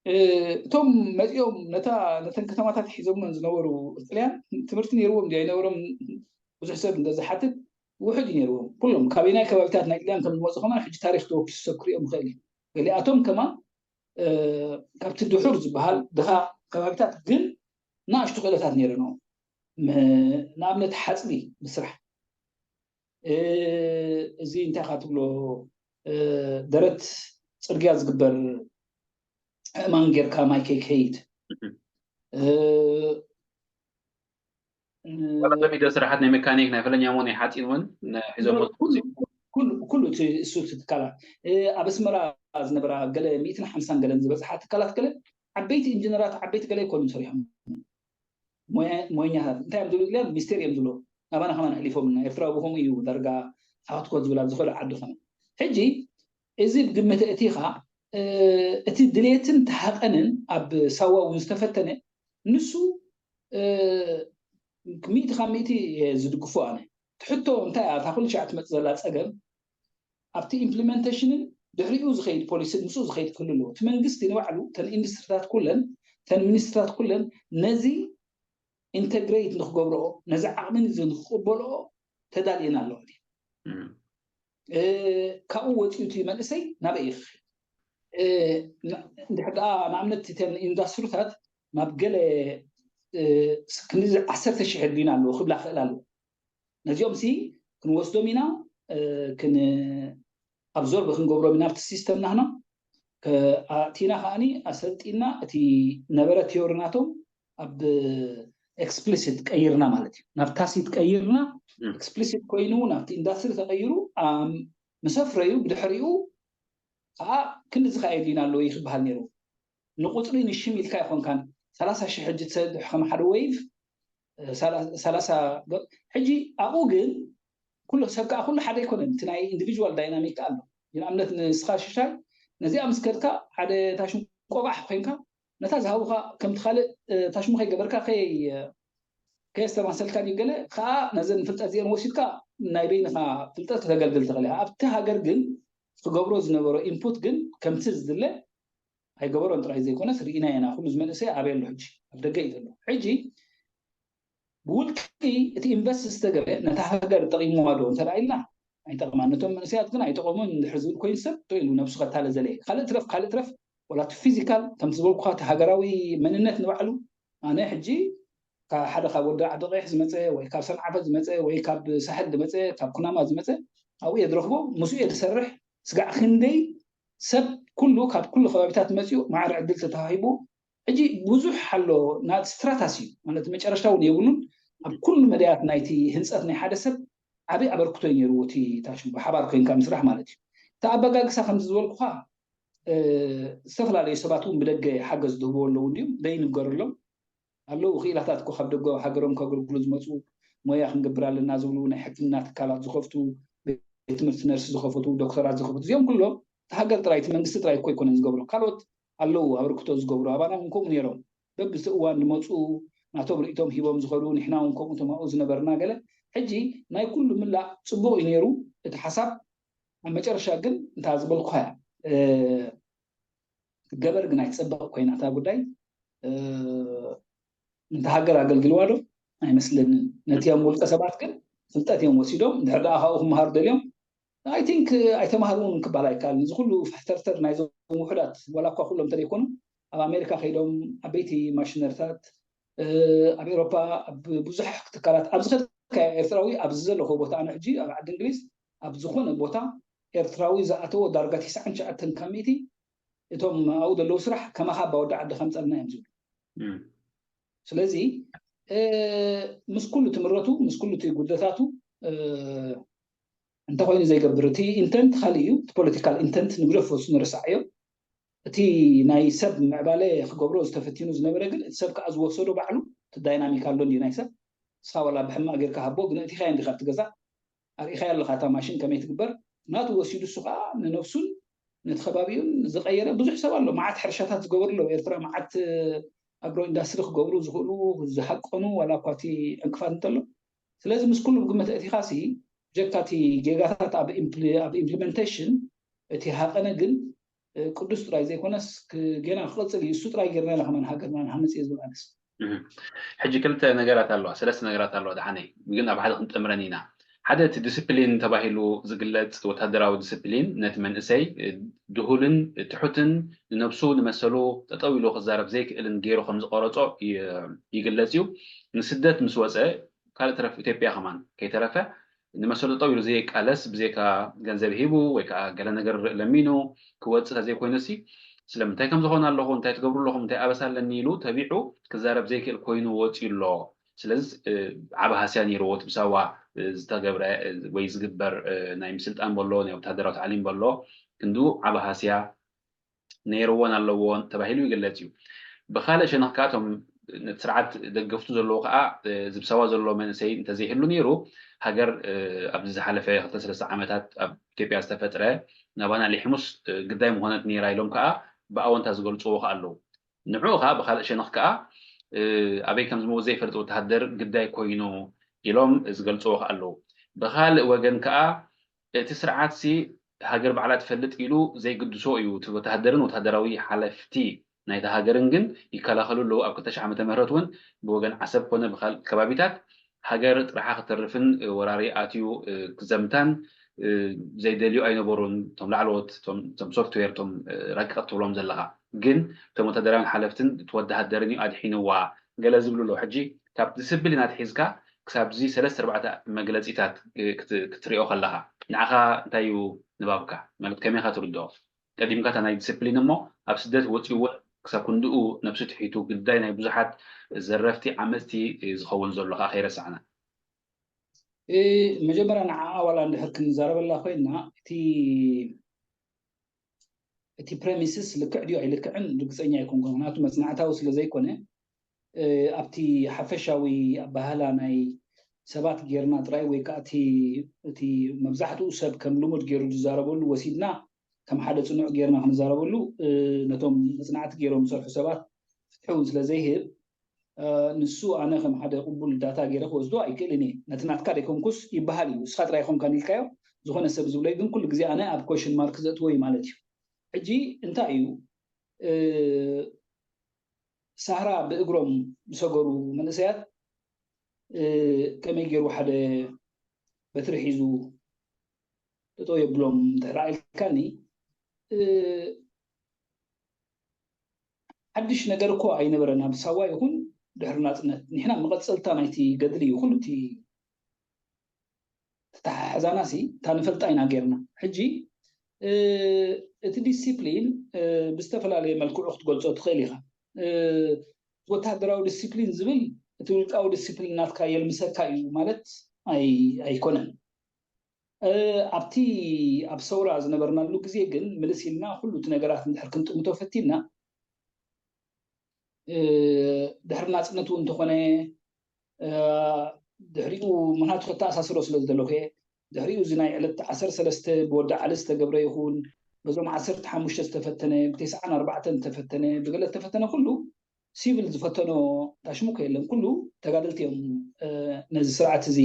እ፣ እቶም መጺኦም ነታ፣ ነተን ከተማታት ሒዞመን ዝነበሩ ጥልያን ትምህርቲ ነይርዎም ድዩ ኣይነበሮም፣ ብዙሕ ሰብ እንተ ዝሓትት፣ ውሑድ እዩ ነይርዎም። ኩሎም ካበየናይ ከባቢታት ናይ ጥልያን ከም ዝመጹ ከማን ሕጂ ታሪኽ ተወኪሱ ሰብ ክርእዮም ይኽእል እዩ። ገሊኣቶም ከማን፣ እ፣ ካብቲ ድሑር ዝበሃል ድኻ ከባቢታት ግን ንኣሽቱ ክእለታት ነይረንኦም። ም-፣ ንኣብነት ሓጽቢ ምስራሕ፣ እ፣ እዚ እንታይ ኢኻ ትብሎ፣ እ፣ ደረት ጽርግያ ዝግበር ኣእማን ጌርካ ማይ ከይከይድ፣ እ፣ እ፣ ዋላ ሰብ ኢደ ስራሓት ናይ ሜካኒክ፣ ናይ ፈለኛ እሞ ናይ ሓፂን እውን ን-፣ ሒዞም መፁ። ኩሉ፣ ኩሉ፣ ኩሉ እቲ እሱ እቲ ትካላት፣ እ፣ ኣብ ኣስመራ ዝነበራ ገለ ሚእትን ሓምሳን ገለን ዝበፅሓ ትካላት ገለ ዓበይቲ ኢንጂነራት፣ ዓበይቲ ገለ ኣይኮኑን ሰሪሖም። ሞያ-፣ ሞያኛታት እንታይ እዮም ዝብሉ? ጥልያን ሚስቴር እዮም ዝብሉ። ናባና ከማን ኣሕሊፎምና። ኤርትራዊ ብኸምኡ እዩ ዳርጋ ሃወትኮት ዝብል ኣብ ዝኸዶ ዓዲ ከማን። ሕጂ እዚ ብግምት እቲኻ፣ እ፣ እቲ ድሌትን ተሃቐንን ኣብ ሳዋ እውን ዝተፈተነ፣ ንሱ፣ እ፣ ሚእቲ ካብ ሚእቲ እየ ዝድግፎ ኣነ። እቲ ሕቶ እንታይ እያ? እታ ኩሉ ሻዕ ትመጽእ ዘላ ጸገም ኣብቲ ኢምፕሊመንቴሽንን ድሕሪኡ ዝኸይድ ፖሊሲ ምስኡ ዝኸይድ ክህሉ ኣለዎ። እቲ መንግስቲ ንባዕሉ፣ እተን ኢንዱስትሪታት ኩለን፣ እተን ሚኒስትሪታት ኩለን ነዚ ኢንተግሬት ንክገብርኦ፣ ነዚ ዓቕሚ እዚ ንክቕበልኦ ተዳልየን ኣለዋ ድየን? እም። እ፣ ካብኡ ወፂኡ እቲ መንእሰይ ናበይ ይኽእል? እ፣ ን-፣ እንድሕር ደኣ ንኣብነት እተን ኢንዱስትሪታት ናብ ገለ፣ እ፣ ስ-፣ ክንዲ ዓሰርተ ሽሕ የድልዩና ኣለዎ ክብላ ክኽእል ኣለዎ። ነዚኦም ሲ ክንወስዶም ኢና፣ እ፣ ክን-፣ ኣብዞርብ ክንገብሮም ኢና ኣብቲ ሲስተም ናህና። ከ-፣ ኣእቲና ከኣኒ ኣሰልጢና እቲ ነበረ ቲዮሪ ናቶም ኣብ ኤክስፕሊሲት ቀይርና ማለት እዩ። ናብ ታሲት ቀይርና፣ እም። ኤክስፕሊሲት ኮይኑ ናብቲ ኢንዳስትሪ ተቐይሩ፣ ኣም፣ ምስ ኣፍረዩ ብድሕሪኡ ከዓ ክንድዚ ከዓ የድልዩና ኣለዎ እዩ ክበሃል ነይሩ። ንቁፅሪ ንሽም ኢልካ ኣይኮንካን። ሰላሳ ሽሕ ሕጂ ትሰድሕ ከም ሓደ ዌይቭ፣ እ፣ ሰላ-፣ ሰላሳ ገ-፣ ሕጂ ኣብኡ ግን ኩሉ ሰብ ከዓ ኩሉ ሓደ ኣይኮነን። እቲ ናይ ኢንዲቪጁዋል ዳይናሚክ ኣሎ። ንኣብነት ንስኻ ሽሻይ ነዚኣ ምስ ከድካ ሓደ ታሽም ቆባሕ ኮይንካ ነታ ዝሃቡኻ ከምቲ ካልእ፣ እ፣ ታሽሙ ከይገበርካ ከይ-፣ ከየስተማሰልካ ድዩ ገለ ከዓ ነዘን ፍልጠት እዚአን ወሲድካ ናይ በይንኻ ፍልጠት ከተገልግል ትኽእል ኢኻ። ኣብቲ ሃገር ግን ክገብሮ ዝነበሮ ኢንፑት ግን ከምቲ ዝድለ ኣይገበሮን ጥራይ ዘይኮነስ ርኢና ኢና። ኩሉ እዚ መንእሰይ ኣበይ ኣሎ ሕጂ? ኣብ ደገ እዩ ዘሎ። ሕጂ ብውልቂ እቲ ኢንቨስት ዝተገበ ነታ ሃገር ጠቒምዋ ዶ እንተ ደኣ ኢልና ኣይጠቕማን። ነቶም መንእሰያት ግን ኣይጠቐሙን እንድሕር ዝብል ኮይኑ ሰብ ዶ ኢሉ ነብሱ ከታለ ዘለ። ካልእ ትረፍ፣ ካልእ ትረፍ፣ ወላ እቲ ፊዚካል ከምቲ ዝበልኩኻ እቲ ሃገራዊ መንነት ንባዕሉ ኣነ ሕጂ ካብ ሓደ ካብ ወዲ ዓዲ ቀይሕ ዝመፀ ወይ ካብ ሰንዓፈ ዝመፀ ወይ ካብ ሳሕል ዝመፀ ካብ ኩናማ ዝመፀ ኣብኡ እየ ዝረኽቦ፣ ምስኡ እየ ዝሰርሕ። ስጋዕ ክንደይ ሰብ ኩሉ ካብ ኩሉ ከባቢታት መፂኡ ማዕረ ዕድል ተተዋሂቡ ሕጂ ብዙሕ ኣሎ። ናት ስትራታስ እዩ ማለት መጨረሽታ እውን የብሉን። ኣብ ኩሉ መዳያት ናይቲ ህንፀት ናይ ሓደ ሰብ ዓብዪ ኣበርክቶ እዩ ነይርዎ። እቲ ታሽሙ ብሓባር ኮይንካ ምስራሕ ማለት እዩ። እቲ ኣበጋግሳ ከምዚ ዝበልኩኻ፣ እ፣ ዝተፈላለዩ ሰባት እውን ብደገ ሓገዝ ዝህብዎ ኣለዉ እንዲሁም ዘይንገረሎም ኣለዉ። ክኢላታት እኮ ካብ ደገ ሃገሮም ከገልግሉ ዝመፁ፣ ሞያ ክንገብር ኣለና ዝብሉ፣ ናይ ሕክምና ትካላት ዝኸፍቱ፣ ቤት ትምህርቲ ነርሲ ዝኸፈቱ፣ ዶክተራት ዝኸፈቱ፣ እዚኦም ኩሎም እቲ ሃገር ጥራይ፣ እቲ መንግስቲ ጥራይ እኮ ኣይኮነን ዝገብሮ። ካልኦት ኣለዉ ኣበርክቶ ዝገብሩ፣ ኣባና እውን ከምኡ ነይሮም። በብቲ እዋን ዝመፁ፣ ናቶም ርእይቶም ሂቦም ዝኸዱ፣ ንሕና እውን ከምኡ ተማኡ ዝነበርና ገለ። ሕጂ ናይ ኩሉ ምላእ ፅቡቕ እዩ ነይሩ እቲ ሓሳብ። ኣብ መጨረሻ ግን እንታ ዝበልኩኻ እያ፣ እ፣ ትገበር ግን ኣይትፀበቕ ኮይና እታ ጉዳይ። ነቲ ሃገር ኣገልግልዋ ዶ ኣይመስለንን። ነቲኦም ውልቀ ሰባት ግን ፍልጠት እዮም ወሲዶም። እንድሕር ደኣ ካብኡ ክመሃሩ ደልዮም፣ ኣይ ቲንክ ኣይተማሃሩን ክበሃል ኣይከኣልን። እዚ ኩሉ ፍሕተርተር ናይዞም ውሑዳት፣ ዋላ እኳ ኩሎም እንተደይኮኑ፣ ኣብ ኣሜሪካ ከይዶም ዓበይቲ ማሽነርታት፣ ኣብ ኤውሮፓ፣ ኣብ ብዙሕ ትካላት፣ ኣብዚ ከድካ ኤርትራዊ ኣብዚ ዘለኹ ቦታ፣ ኣነ ሕጂ ኣብ ዓዲ እንግሊዝ ኣብ ዝኾነ ቦታ ኤርትራዊ ዝኣተዎ ዳርጋ ትስዓን ትሽዓተን ካብ ሚእቲ እቶም ኣብኡ ዘለዉ ስራሕ ከማኻ ኣባ ወዲ ዓዲ ከምፀልና እዮም ዝብሉ። ስለዚ ምስ ኩሉ ትምረቱ፣ ምስ ኩሉ እቲ ጉደታቱ፣ እንተኮይኑ ዘይገብር፣ እቲ ኢንተንት ካልእ እዩ። እቲ ፖለቲካል ኢንተንት ንግደፎ፣ ንርሳዓዮ። እቲ ናይ ሰብ ምዕባለ ክገብሮ ዝተፈቲኑ ዝነበረ ግን፣ እቲ ሰብ ከዓ ዝወሰዶ ባዕሉ እቲ ዳይናሚክ ኣሎ እንዲ ናይ ሰብ። ንስኻ ዋላ ብሕማቅ ጌርካ ሃቦ፣ ግን እቲኻዮ እንዲኻ ኣብቲ ገዛ፣ ኣርኢኻዮ ኣለኻ እታ ማሽን ከመይ ትግበር። ናቱ ወሲዱ እሱ ከዓ ንነብሱን ነቲ ከባቢኡን ዝቀየረ ብዙሕ ሰብ ኣሎ። መዓት ሕርሻታት ዝገበሩ ኣለዉ። ኤርትራ መዓት ኣግሮ ኢንዳስትሪ ክገብሩ ዝኽእሉ፣ ዝሃቀኑ፣ ዋላ እኳ እቲ ዕንቅፋት እንተሎ። ስለዚ ምስ ኩሉ ግምት ኣእቲኻሲ፣ ብጀካ እቲ ጌጋታት ኣብ ኢምፕሊ-፣ ኣብ ኢምፕሊመንቴሽን፣ እቲ ሃቀነ ግን ቅዱስ ጥራይ ዘይኮነስ፣ ክ-፣ ገና ክቕጽል እዩ። እሱ ጥራይ ጌርና ኢና ከማን ሃገርና ንሃንጽ እየ ዝብል ኣነስ። ሕጂ ክልተ ነገራት ኣለዋ፣ ሰለስተ ነገራት ኣለዋ ደሓነይ፣ ግን ኣብ ሓደ ክንጥምረን ኢና። ሓደ፣ እቲ ዲስፕሊን ተባሂሉ ዝግለጽ ወታደራዊ ዲስፕሊን ነቲ መንእሰይ ድሁልን ትሑትን፣ ንነብሱ ንመሰሉ ጠጠው ኢሉ ክዛረብ ዘይክእልን ገይሩ ከም ዝቐረጾ ይ-፣ ይግለጽ እዩ። ንስደት ምስ ወጸ፣ ካልእ ተረፍ ኢትዮጵያ ከማን ከይተረፈ፣ ንመሰሉ ጠጠው ኢሉ ዘይቃለስ፣ ብዘይካ ገንዘብ ሂቡ ወይ ከዓ ገለ ነገር ለሚኑ ክወጽእ ተዘይኮይኑሲ፣ ስለምንታይ ከም ዝኾነ ኣለኹ፣ እንታይ ትገብሩ ኣለኹም፣ እንታይ ኣበሳ ኣለኒ ኢሉ ተቢዑ ክዛረብ ዘይክእል ኮይኑ ወጺኡ ኣሎ። ስለዚ፣ እ፣ ዓቢ ሃስያ ነይርዎ እቲ ብሳዋ፣ እ፣ ዝተገብረ፣ እ፣ ወይ ዝግበር፣ እ፣ ናይ ምስልጣን በሎ፣ ናይ ወታደራዊ ታዕሊም በሎ፣ ክንድኡ ዓቢ ሃስያ ነይርዎን ኣለዎን ተባሂሉ ይግለጽ እዩ። ብኻልእ ሸነኽ ከኣ፣ እቶም ነቲ ስርዓት ደገፍቱ ዘለዉ ከኣ፣ እ፣ ዝብሳዋ ዘሎ መንእሰይ እንተዘይህሉ ነይሩ፣ ሃገር፣ እ፣ ኣብዚ ዝሓለፈ ክልተ ሰለስተ ዓመታት ኣብ ኢትዮጵያ ዝተፈጥረ ናባና ሊሕሙስ፣ እ፣ ግዳይ ምኾነት ነይራ ኢሎም ከኣ ብኣወንታ ዝገልጽዎ ከኣ ኣለዉ። ንዕኡ ከኣ ብኻልእ ሸነኽ ከኣ፣ እ፣ ኣበይ ከም ዝመውት ዘይፈልጥ ወተሃደር ግዳይ ኮይኑ ኢሎም ዝገልጽዎ ከኣ ኣለዉ። ብኻልእ ወገን ከኣ፣ እቲ ስርዓትሲ ሃገር ባዕላ ትፈልጥ ኢሉ ዘይግድሶ እዩ። እቲ ወተሃደርን ወተሃደራዊ ሓለፍቲ ናይታ ሃገርን ግን ይከላኸሉ ኣለዉ። ኣብ ክልተ ሺሕ ዓመተ ምህረት እውን ብወገን ዓሰብ ኮነ ብካልእ ከባቢታት ሃገር ጥርሓ ክተርፍን ወራሪ ኣትዩ፣ እ፣ ክዘምታን፣ እ፣ ዘይደልዩ ኣይነበሩን። እቶም ላዕለዎት፣ እቶም፣ እቶም ሶፍትዌር፣ እቶም፣ እ፣ ረቀቕቲ ትብሎም ዘለኻ። ግን እቶም ወተሃደራውያን ሓለፍትን እቲ ወተሃደርን እዩ ኣድሒንዋ ገለ ዝብሉ ኣለዉ። ሕጂ ካብ ዲስፕሊን ኣትሒዝካ ክሳብ እዚ ሰለስተ ኣርባዕተ መግለጺታት፣ እ፣ ክት-፣ ክትሪኦ ከለኻ፣ ንዓኻ እንታይ እዩ ንባብካ? ማለት ከመይ ኢኻ ትርድኦ? ቀዲምካ እታ ናይ ዲስፕሊን እሞ፣ ኣብ ስደት ወጺኡ እውን ክሳብ ክንድኡ ነብሱ ትሒቱ፣ ግዳይ ናይ ብዙሓት ዘረፍቲ ዓመጽቲ እዩ ዝኸውን ዘሎ፣ ከኣ ከይረሳዕና። እ፣ መጀመርያ ንዓኣ ዋላ እንድሕር ክንዛረበላ ኮይና፣ እቲ፣ እቲ ፕሬሚስስ ልክዕ ድዩ ኣይልክዕን ርግጸኛ ኣይኮንኩን። ምኽንያቱ መጽናዕታዊ ስለ ዘይኮነ፣ እ፣ ኣብቲ ሓፈሻዊ ኣበሃህላ ናይ ሰባት ጌርና ጥራይ፣ ወይ ከኣ እቲ፣ እቲ መብዛሕትኡ ሰብ ከም ልሙድ ገይሩ ዝዛረበሉ ወሲድና፣ ከም ሓደ ጽኑዕ ጌርና ክንዛረበሉ፣ እ፣ ነቶም መጽናዕቲ ገይሮም ዝሰርሑ ሰባት ፍትሒ እውን ስለ ዘይህብ፣ እ፣ ንሱ ኣነ ከም ሓደ ቅቡል ዳታ ገይረ ክወስዶ ኣይክእልን እየ። ነቲ ናትካ ደይኮንኩስ ይበሃል እዩ። ንስኻ ጥራይ ኣይኮንካን ኢልካዮ፣ ዝኾነ ሰብ ዝብለይ ግን ኩሉ ግዜ ኣነ ኣብ ኮሽን ማርክ ዘእትዎ እዩ ማለት እዩ። ሕጂ እንታይ እዩ፣ እ፣ ሳህራ ብእግሮም ዝሰገሩ መንእሰያት፣ እ፣ ከመይ ገይሩ ሓደ በትሪ ሒዙ ጠጠው የብሎም እንድሕር ኢልካኒ፣ እ፣ ሓድሽ ነገር እኮ ኣይነበረን። ኣብ ሳዋ ይኹን ድሕሪ ናጽነት፣ ንሕና መቐጸልታ ናይቲ ገድሊ እዩ። ኩሉ እቲ ተተሓሕዛናሲ እታ ንፈልጣ ኢና ጌርና። ሕጂ፣ እ፣ እቲ ዲሲፕሊን፣ እ፣ ብዝተፈላለየ መልክዑ ክትገልጾ ትኽእል ኢኻ። እ፣ ወተሃደራዊ ዲሲፕሊን ዝብል እቲ ውልቃዊ ዲሲፕሊን ናትካ የልምሰካ እዩ ማለት ኣይ-፣ ኣይኮነን። እ፣ ኣብቲ ኣብ ሰውራ ዝነበርናሉ ግዜ ግን ምልስ ኢልና ኩሉ እቲ ነገራት እንድሕር ክንጥምቶ ፈቲና፣ እ፣ ድሕሪ ናጽነት እውን እንተኾነ፣ እ፣ ድሕሪኡ፣ ምኽንያቱ ከተኣሳስሮ ስለ ዝደለኹ እየ። ድሕሪኡ እዚ ናይ ዕለት ዓሰርተ ሰለስተ ብወዲ ዓሊ ዝተገብረ ይኹን፣ በዞም ዓሰርተ ሓሙሽተ ዝተፈተነ፣ ብተስዓን ኣርባዕተን ዝተፈተነ፣ ብገለ ዝተፈተነ ኩሉ፣ ሲቪል ዝፈተኖ ታሽሙኮ የለን። ኩሉ ተጋደልቲ እዮም፣ እ፣ ነዚ ስርዓት እዚ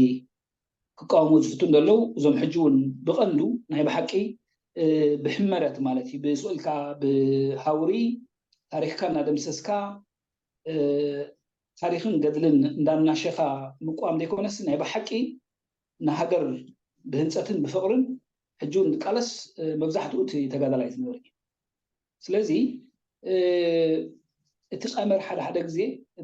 ክቃወሙ ዝፍቱ እንደለዉ፣ እዞም ሕጂ እውን ብቐንዱ ናይ ብሓቂ፣ ብሕመረት ማለት እዩ፣ ብስእልካ፣ ብሃውሪ ታሪኽካ እናደምሰስካ ታሪኽን ገድልን እንዳናሸኻ ምቋም ዘይኮነስ ናይ ብሓቂ ንሃገር ብህንፀትን ብፍቕርን ሕጂ እውን ዝቃለስ መብዛሕትኡ እቲ ተጋዳላይ ዝነበረ እዩ። ስለዚ እቲ ቀመር ሓደ ሓደ ግዜ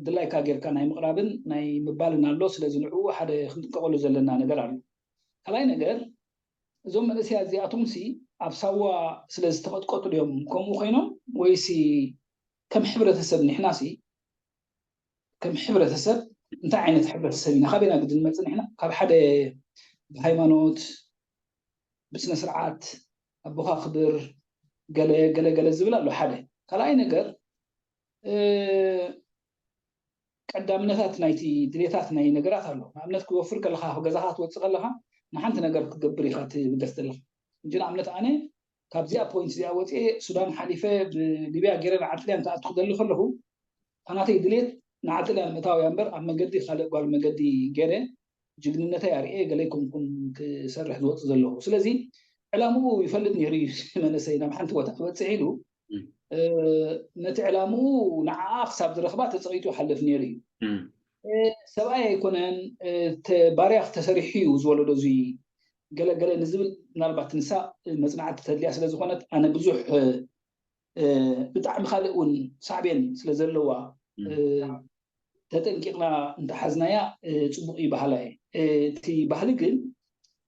ድላይካ ጌርካ ናይ ምቕራብን ናይ ምባልን ኣሎ። ስለዚ ንዕኡ ሓደ ክንጥቀቐሉ ዘለና ነገር ኣሎ። ካልኣይ ነገር እዞም መንእሰያት እዚኣቶም ሲ ኣብ ሳዋ ስለ ዝተቐጥቀጡ ድዮም ከምኡ ኮይኖም ወይሲ ከም ሕብረተሰብ ንሕና ሲ ከም ሕብረተሰብ እንታይ ዓይነት ሕብረተሰብ ኢና? ካበይና ግዲ ንመፅእ ንሕና? ካብ ሓደ ብሃይማኖት ብስነ ስርዓት ኣቦኻ ክብር ገለ ገለ ገለ ዝብል ኣሎ ሓደ። ካልኣይ ነገር ቀዳምነታት ናይቲ ድሌታት ናይ ነገራት ኣሎ። ንኣብነት ክወፍር ከለካ ገዛካ ክትወፅእ ከለካ ንሓንቲ ነገር ክትገብር ኢካ ትብገስ ዘለካ። እንጂ ንኣብነት ኣነ ካብዚኣ ፖይንት እዚኣ ወፅኤ ሱዳን ሓሊፈ ብሊብያ ገይረ ንዓዲ ጥልያን ክኣቱ ክደሊ ከለኹ እታ ናተይ ድሌት ንዓዲ ጥልያን ምእታው እያ እምበር ኣብ መገዲ ካልእ ጓል መገዲ ገይረ ጅግንነተይ ኣርኤ ገለ ኣይኮንኩን ክሰርሕ ዝወፅእ ዘለኹ። ስለዚ ዕላምኡ ይፈልጥ ነይሩ እዩ። መንእሰይ ናብ ሓንቲ ቦታ ክበፅሕ ኢሉ ነቲ ዕላምኡ ንዓኣ ክሳብ ዝረኽባ ተፀቒጡ ይሓልፍ ነይሩ እዩ። ሰብኣይ ኣይኮነን፣ ባርያ ተሰሪሑ እዩ ዝወለዶ እዙ ገለገለ ንዝብል ምናልባት ንሳ መፅናዕቲ ተድልያ ስለዝኾነት ኣነ ብዙሕ ብጣዕሚ ካልእ እውን ሳዕቤን ስለዘለዋ ተጠንቂቕና እንተሓዝናያ ፅቡቕ እዩ በሃላይ። እቲ ባህሊ ግን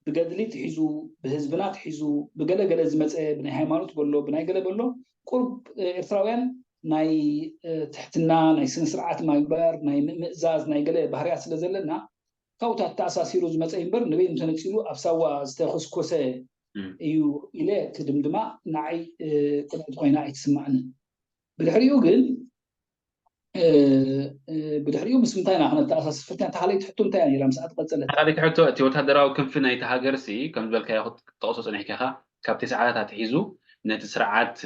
ብገድሊ ትሒዙ ብህዝብና ትሒዙ ብገለገለ ዝመፀ ብናይ ሃይማኖት በሎ ብናይ ገለ በሎ ቁርብ ኤርትራውያን ናይ ትሕትና ናይ ስነ ስርዓት ምግባር ናይ ምእዛዝ ናይ ገለ ባህርያት ስለ ዘለና ካብኡታት ተኣሳሲሩ ዝመፀ እምበር ንበይኑ ተነፂሉ ኣብ ሳዋ ዝተኮስኮሰ እዩ ኢለ ክድምድማ ንዓይ ቅንዕቲ ኮይና ኣይትስማዕንን። ብድሕሪኡ ግን ብድሕሪኡ ምስ ምንታይ ኢና ክነተኣሳስር ፈቲና? እታ ካልኣይቲ ሕቶ እንታይ እያ ነይራ? ምስኣ ትቐፅል። ካልኣይቲ ሕቶ እቲ ወታደራዊ ክንፊ ናይቲ ሃገርሲ ከም ዝበልካዮ ክትጠቕሶ ፀኒሕካ ኢኻ። ካብ ተስዓታት ኣትሒዙ ነቲ ስርዓት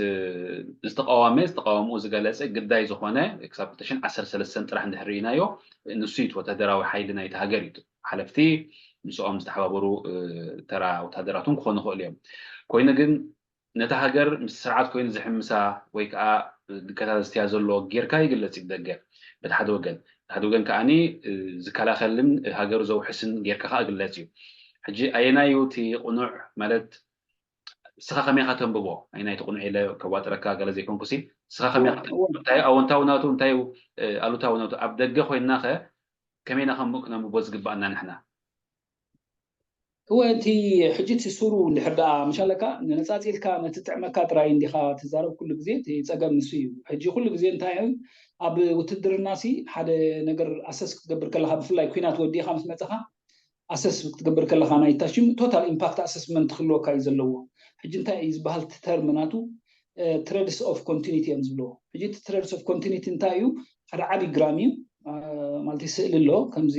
ዝተቃወመ ዝተቃወምኡ ዝገለፀ ግዳይ ዝኾነ ክሳብ ክልተ ሽሕን ዓሰርተ ሰለስተን ጥራሕ እንድሕር ርኢናዮ ንሱ እዩ እቲ ወታደራዊ ሓይሊ ናይቲ ሃገር እዩ። ሓለፍቲ ምስኦም ዝተሓባበሩ ተራ ወታደራት እውን ክኾኑ ይኽእሉ እዮም። ኮይኑ ግን ነታ ሃገር ምስ ስርዓት ኮይኑ ዝሕምሳ ወይ ከዓ ድከታ ዘስትያ ዘሎ ጌርካ ይግለጽ እዩ ብደገ በቲ ሓደ ወገን። በቲ ሓደ ወገን ከዓኒ ዝከላኸልን ሃገሩ ዘውሕስን ጌርካ ከዓ ይግለጽ እዩ። ሕጂ ኣየናይ እዩ እቲ ቅኑዕ ማለት እስኻ ከመይ ኢኻ ተንብቦ? ኣየናይ እቲ ቅኑዕ ኢለ ከዋጥረካ ገለ ዘይኮንኩሲ እስኻ ከመይ ኢኻ ተንብቦ? እንታይ ኣወንታዊ ናቱ እንታይ ኣሉታዊ ናቱ ኣብ ደገ ኮይንና ከ ከመይ ኢና ከም ክነንብቦ ዝግባኣና ንሕና? እወ እቲ ሕጂ እቲ ሱሩ እንድሕር ደኣ ምሻለካ ነነጻጺልካ ነቲ ጥዕመካ ጥራይ እንዲኻ ትዛረብ ኩሉ ግዜ እቲ ጸገም ንሱ እዩ። ሕጂ ኩሉ ግዜ እንታይ እዩ ኣብ ውትድርና ሲ ሓደ ነገር ኣሰስ ክትገብር ከለኻ ብፍላይ ኩናት ወዲኻ ምስ መጸኻ ኣሰስ ክትገብር ከለኻ ናይ ታሽም ቶታል ኢምፓክት ኣሰስመንት ክህልወካ እዩ ዘለዎ። ሕጂ እንታይ እዩ ዝበሃል እቲ ተርም ናቱ ትረድስ ኦፍ ኮንቲኒቲ እዮም ዝብልዎ። ሕጂ እቲ ትረድስ ኦፍ ኮንቲኒቲ እንታይ እዩ ሓደ ዓቢ ግራም እዩ ማለት ስእሊ ኣሎ ከምዚ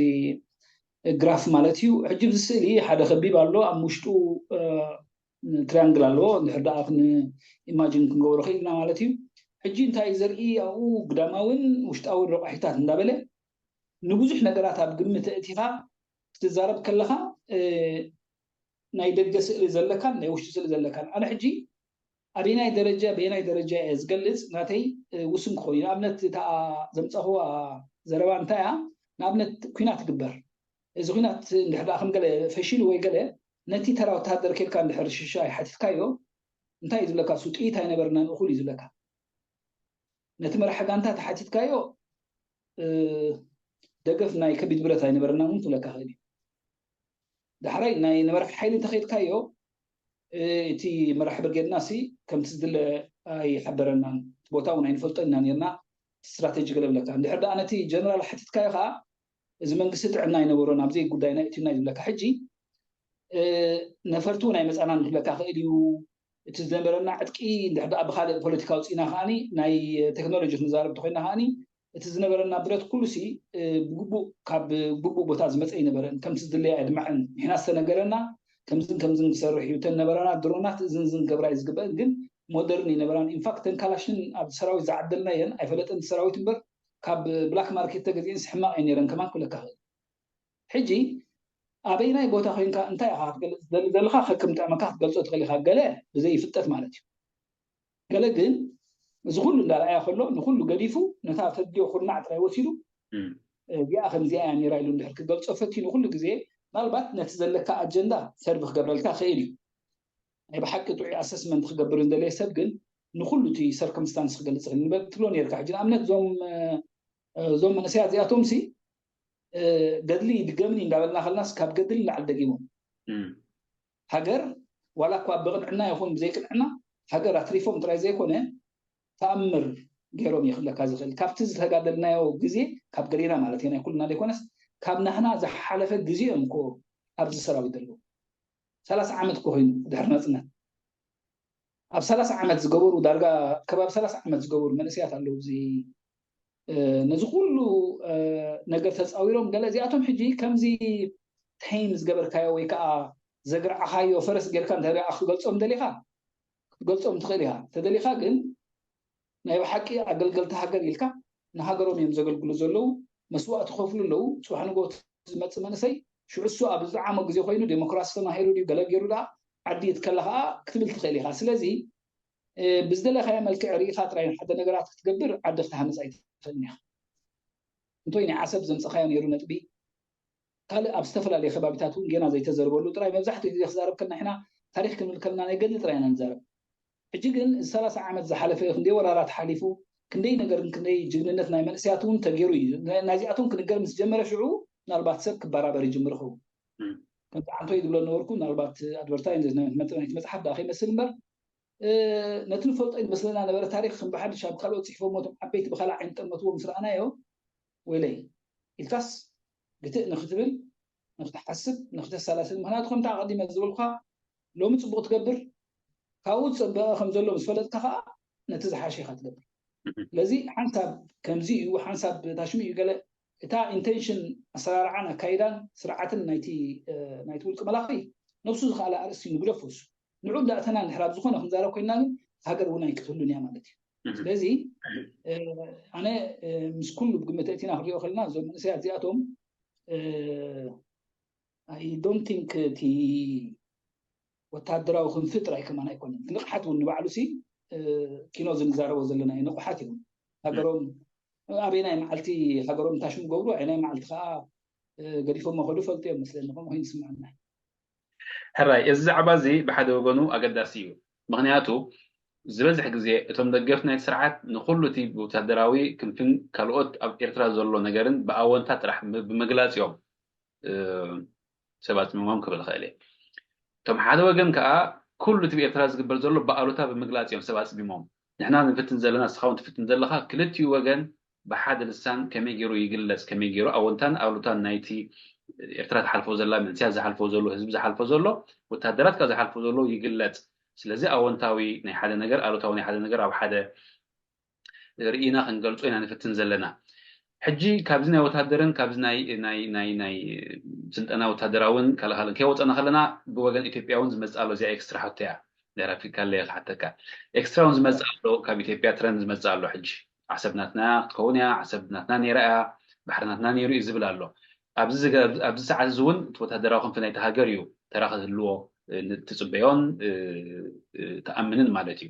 ግራፍ ማለት እዩ። ሕጂ እዚ ስእሊ ሓደ ከቢብ ኣሎ ኣብ ውሽጡ ትሪያንግል ኣለዎ እንድሕር ደኣ ኢማጂን ክንገብሮ ክኢልና ማለት እዩ። ሕጂ እንታይ እዩ ዘርኢ ኣብኡ ግዳማውን ውሽጣውን ረቋሒታት እንዳበለ ንብዙሕ ነገራት ኣብ ግምት ኣእቲኻ ክትዛረብ ከለኻ ናይ ደገ ስእሊ ዘለካን ናይ ውሽጢ ስእሊ ዘለካን ኣነ ሕጂ ኣበየናይ ደረጃ በየናይ ደረጃ እየ ዝገልፅ ናተይ ውስን ክኾን እዩ። ንኣብነት እታ ዘምፀኽዋ ዘረባ እንታይ እያ? ንኣብነት ኩናት ትግበር እዚ ኩናት እንድሕር ደኣ ከም ገለ ፈሺሉ ወይ ገለ ነቲ ተራ ወተሃደር ኬድካ እንድሕር ሽሻይ ሓቲትካዮ እንታይ እዩ ዝብለካ? እሱ ጥይት ኣይነበርናን እኹል እዩ ዝብለካ። ነቲ መራሒ ጋንታ ተሓቲትካዮ ደገፍ ናይ ከቢድ ብረት ኣይነበረና እውን ክብለካ ክእል እዩ። ዳሕራይ ናይ ንመራሒ ሓይሊ እንተኸይድካዮ እቲ መራሒ ብርጌድና ሲ ከምቲ ዝድለ ኣይሓበረናን እቲ ቦታ እውን ኣይንፈልጦ ኢና ነርና ስትራቴጂ ገለ ብለካ እንድሕር ደኣ ነቲ ጀነራል ሓቲትካዮ ከዓ እዚ መንግስቲ ጥዕና ኣይነበሮን ኣብዘይ ጉዳይና እትዩና ይብለካ ሕጂ ነፈርቲ እውን ኣይመፃናን ክብለካ ክእል እዩ እቲ ዝነበረና ዕጥቂ እንድሕር ደኣ ብካልእ ፖለቲካ ውፅኢና ከዓኒ ናይ ቴክኖሎጂ ክንዛረብ እንተኮይና ከዓኒ እቲ ዝነበረና ብረት ኩሉ ሲ ብግቡእ ካብ ግቡእ ቦታ ዝመፀ ኣይነበረን ከምቲ ዝድለየ ኣድማዕን ንሕና ዝተነገረና ከምዝን ከምዝን ክሰርሕ እዩ እተን ነበራና ድሮናት እዝን ዝን ክገብራ እዩ ዝግበአን ግን ሞደርን ይነበራን ኢንፋክት ተን ካላሽን ኣብ ሰራዊት ዝዓደልናየን ኣይፈለጠን ሰራዊት እምበር ካብ ብላክ ማርኬት ተገዚኤን ሕማቕ እየ ነይረን ከማን ክብለካ ክእል ሕጂ ኣበይናይ ቦታ ኮይንካ እንታይ ኢኻ ክትገልፅ ትደሊ ዘለካ ከክምጥዕመካ ክትገልፆ ትኽእል ኢኻ፣ ገለ ብዘይፍጠት ማለት እዩ። ገለ ግን እዚ ኩሉ እንዳረኣያ ከሎ ንኩሉ ገዲፉ ነታ ተድዮ ኩርናዕ ጥራይ ወሲዱ እዚኣ ከምዚኣ እያ ነይራ ኢሉ እንድሕር ክገልፆ ፈቲኑ ኩሉ ግዜ ምናልባት ነቲ ዘለካ ኣጀንዳ ሰርቭ ክገብረልካ ክእል እዩ። ናይ ብሓቂ ጥዑይ ኣሰስመንት ክገብር እንደለየ ሰብ ግን ንኩሉ እቲ ሰርከምስታንስ ክገልፅ ይኽእል ንበል ትብሎ ነርካ። ሕጂ ንኣብነት እዞም እዞም መንእሰያት እዚኣቶም ሲ ገድሊ ይድገምኒ እንዳበልና ከለናስ ካብ ገድሊ ንላዕሊ ደጊሞም ሃገር ዋላ እኳ ብቅንዕና ይኹን ብዘይቅንዕና ሃገር ኣትሪፎም ጥራይ ዘይኮነ ተኣምር ገይሮም ይኽለካ ዝኽእል ካብቲ ዝተጋደልናዮ ግዜ ካብ ገሌና ማለት ናይ ኩልና ዘይኮነስ ካብ ናህና ዝሓለፈ ግዜኦም እኮ ኣብዚ ሰራዊት ዘለዉ ሰላሳ ዓመት እኮ ኮይኑ ድሕሪ ናፅነት ኣብ ሰላሳ ዓመት ዝገበሩ ዳርጋ ከባቢ ሰላሳ ዓመት ዝገበሩ መንእሰያት ኣለዉ እዚ ነዚ ኩሉ ነገር ተፃዊሮም ገለ እዚኣቶም ሕጂ ከምዚ ተይም ዝገበርካዮ ወይ ከዓ ዘግርዓኻዮ ፈረስ ጌርካ እንተ ክትገልፆም ደሊኻ ክትገልፆም ትኽእል ኢኻ ተደሊኻ ግን ናይ ብሓቂ ኣገልገልቲ ሃገር ኢልካ ንሃገሮም እዮም ዘገልግሉ ዘለዉ መስዋእቲ ከፍሉ ኣለዉ ፅባሕ ንጎ ዝመፅእ መንእሰይ ሽዑ እሱ ኣብ ዝዓሞ ግዜ ኮይኑ ዴሞክራሲ ተማሂሩ ድዩ ገለ ገይሩ ደኣ ዓዲ ይትከላ ከዓ ክትብል ትኽእል ኢኻ ስለዚ ብዝደለኻዮ መልክዕ ርኢኻ ጥራይ ሓደ ነገራት ክትገብር ዓዲ ክትሃንፅ ኣይትኽእልን ኢኻ እንቶይ ናይ ዓሰብ ዘምፀኻዮ ነይሩ ነጥቢ ካልእ ኣብ ዝተፈላለየ ከባቢታት እውን ጌና ዘይተዘርበሉ ጥራይ መብዛሕትኡ ግዜ ክዛረብ ከልና ሕና ታሪክ ክንብል ከልና ናይ ገድሊ ጥራይ ኢና ንዛረብ ሕጂ ግን እዚ ሰላሳ ዓመት ዝሓለፈ ክንደይ ወራራት ሓሊፉ ክንደይ ነገርን ክንደይ ጅግንነት ናይ መንእሰያት እውን ተገይሩ እዩ ናይዚኣቶም ክንገር ምስ ጀመረ ሽዑ ምናልባት ሰብ ክበራበር ይጅምር ይኸውን ከምቲ ዓንቶይ ዝብሎ ነበርኩ ምናልባት ኣድቨርታይዝ ናይቲ መፅሓፍ ዳ ከይመስል እምበር ነቲ ንፈልጦ ዝመስለና ነበረ ታሪክ ከም ብሓድሽ ኣብ ካልኦት ፅሒፎሞ ቶም ዓበይቲ ብካልእ ዓይን ጠመትዎ ምስ ረኣናዮ ወይለይ ኢልካስ ግትእ ንክትብል ንክትሓስብ ንክተሰላስል ምክንያቱ ከምቲ ኣቀዲመ ዝበልኩካ ሎሚ ፅቡቅ ትገብር ካብኡ ዝፀበቀ ከም ዘሎ ምስ ፈለጥካ ከዓ ነቲ ዝሓሸ ኢካ ትገብር ስለዚ ሓንሳብ ከምዚ እዩ ሓንሳብ ታሽሙ እዩ ገለ እታ ኢንቴንሽን ኣሰራርዓን ኣካይዳን ስርዓትን ናይቲ ናይቲ ውልቂ መላኺ ነብሱ ዝኸኣለ ኣርእስቲ ንግደፎ እሱ ንዑ እንዳእተና እንድሕር ኣብ ዝኾነ ክንዛረብ ኮይንና ግን ሃገር እውን ኣይክትህሉን እያ ማለት እዩ ስለዚ ኣነ ምስ ኩሉ ብግምት እቲና ክንሪኦ ከለና እዞም መንእሰያት እዚኣቶም I don't think እቲ ወታደራዊ ክንፊ ጥራይ ከማን ኣይኮነን ንቕሓት እውን ንባዕሉ ሲ ኪኖ ዝንዛረቦ ዘለና እዩ ንቑሓት እዮም ሃገሮም ኣበይናይ መዓልቲ ሃገሮም ታሽሙ ገብሩ ኣይናይ መዓልቲ ከዓ ገዲፎሞ ከዱ ፈልጡ እዮም መስለኒ ከምኡ ኮይኑ ይስምዐና ሕራይ እዚ ዛዕባ እዚ ብሓደ ወገኑ ኣገዳሲ እዩ ምክንያቱ ዝበዝሕ ግዜ እቶም ደገፍቲ ናይቲ ስርዓት ንኩሉ እቲ ብወታደራዊ ክንፍን ካልኦት ኣብ ኤርትራ ዘሎ ነገርን ብኣወንታ ጥራሕ ብምግላፅ እዮም ሰብ ኣፅሚሞም ክብል ክእል እየ እቶም ሓደ ወገን ከዓ ኩሉ እቲ ብኤርትራ ዝግበር ዘሎ ብኣሉታ ብምግላፅ እዮም ሰብ ኣፅሚሞም ንሕና ንፍትን ዘለና ንስኻውን ትፍትን ዘለካ ክልቲኡ ወገን ብሓደ ልሳን ከመይ ገይሩ ይግለፅ ከመይ ገይሩ ኣወንታን ኣሉታን ናይቲ ኤርትራ ትሓልፎ ዘላ መንስያት ዝሓልፎ ዘሎ ህዝቢ ዝሓልፎ ዘሎ ወታደራት ካብ ዝሓልፎ ዘሎ ይግለፅ ስለዚ ኣወንታዊ ናይ ሓደ ነገር ኣሉታዊ ናይ ሓደ ነገር ኣብ ሓደ ርኢና ክንገልፆ ኢና ንፍትን ዘለና ሕጂ ካብዚ ናይ ወታደርን ካብዚ ናይ ናይ ናይ ናይ ስልጠና ወታደራውን ካለካልን ከይወፀና ከለና ብወገን ኢትዮጵያ እውን ዝመፅእ ኣሎ እዚኣ ኤክስትራ ሕቶ እያ ድሕሪ ኣፍሪካ ኣለየ ክሓተካ ኤክስትራ እውን ዝመፅእ ኣሎ ካብ ኢትዮጵያ ትረን ዝመፅእ ኣሎ ሕጂ ዓሰብ ናትና ክትከውን እያ ዓሰብ ናትና ነይራ እያ ባሕሪ ናትና ነይሩ እዩ ዝብል ኣሎ ኣብዚ ሰዓት እዚ እውን እቲ ወታደራዊ ክንፊ ናይቲ ሃገር እዩ ተራ ክህልዎ ትፅበዮን ትኣምንን ማለት እዩ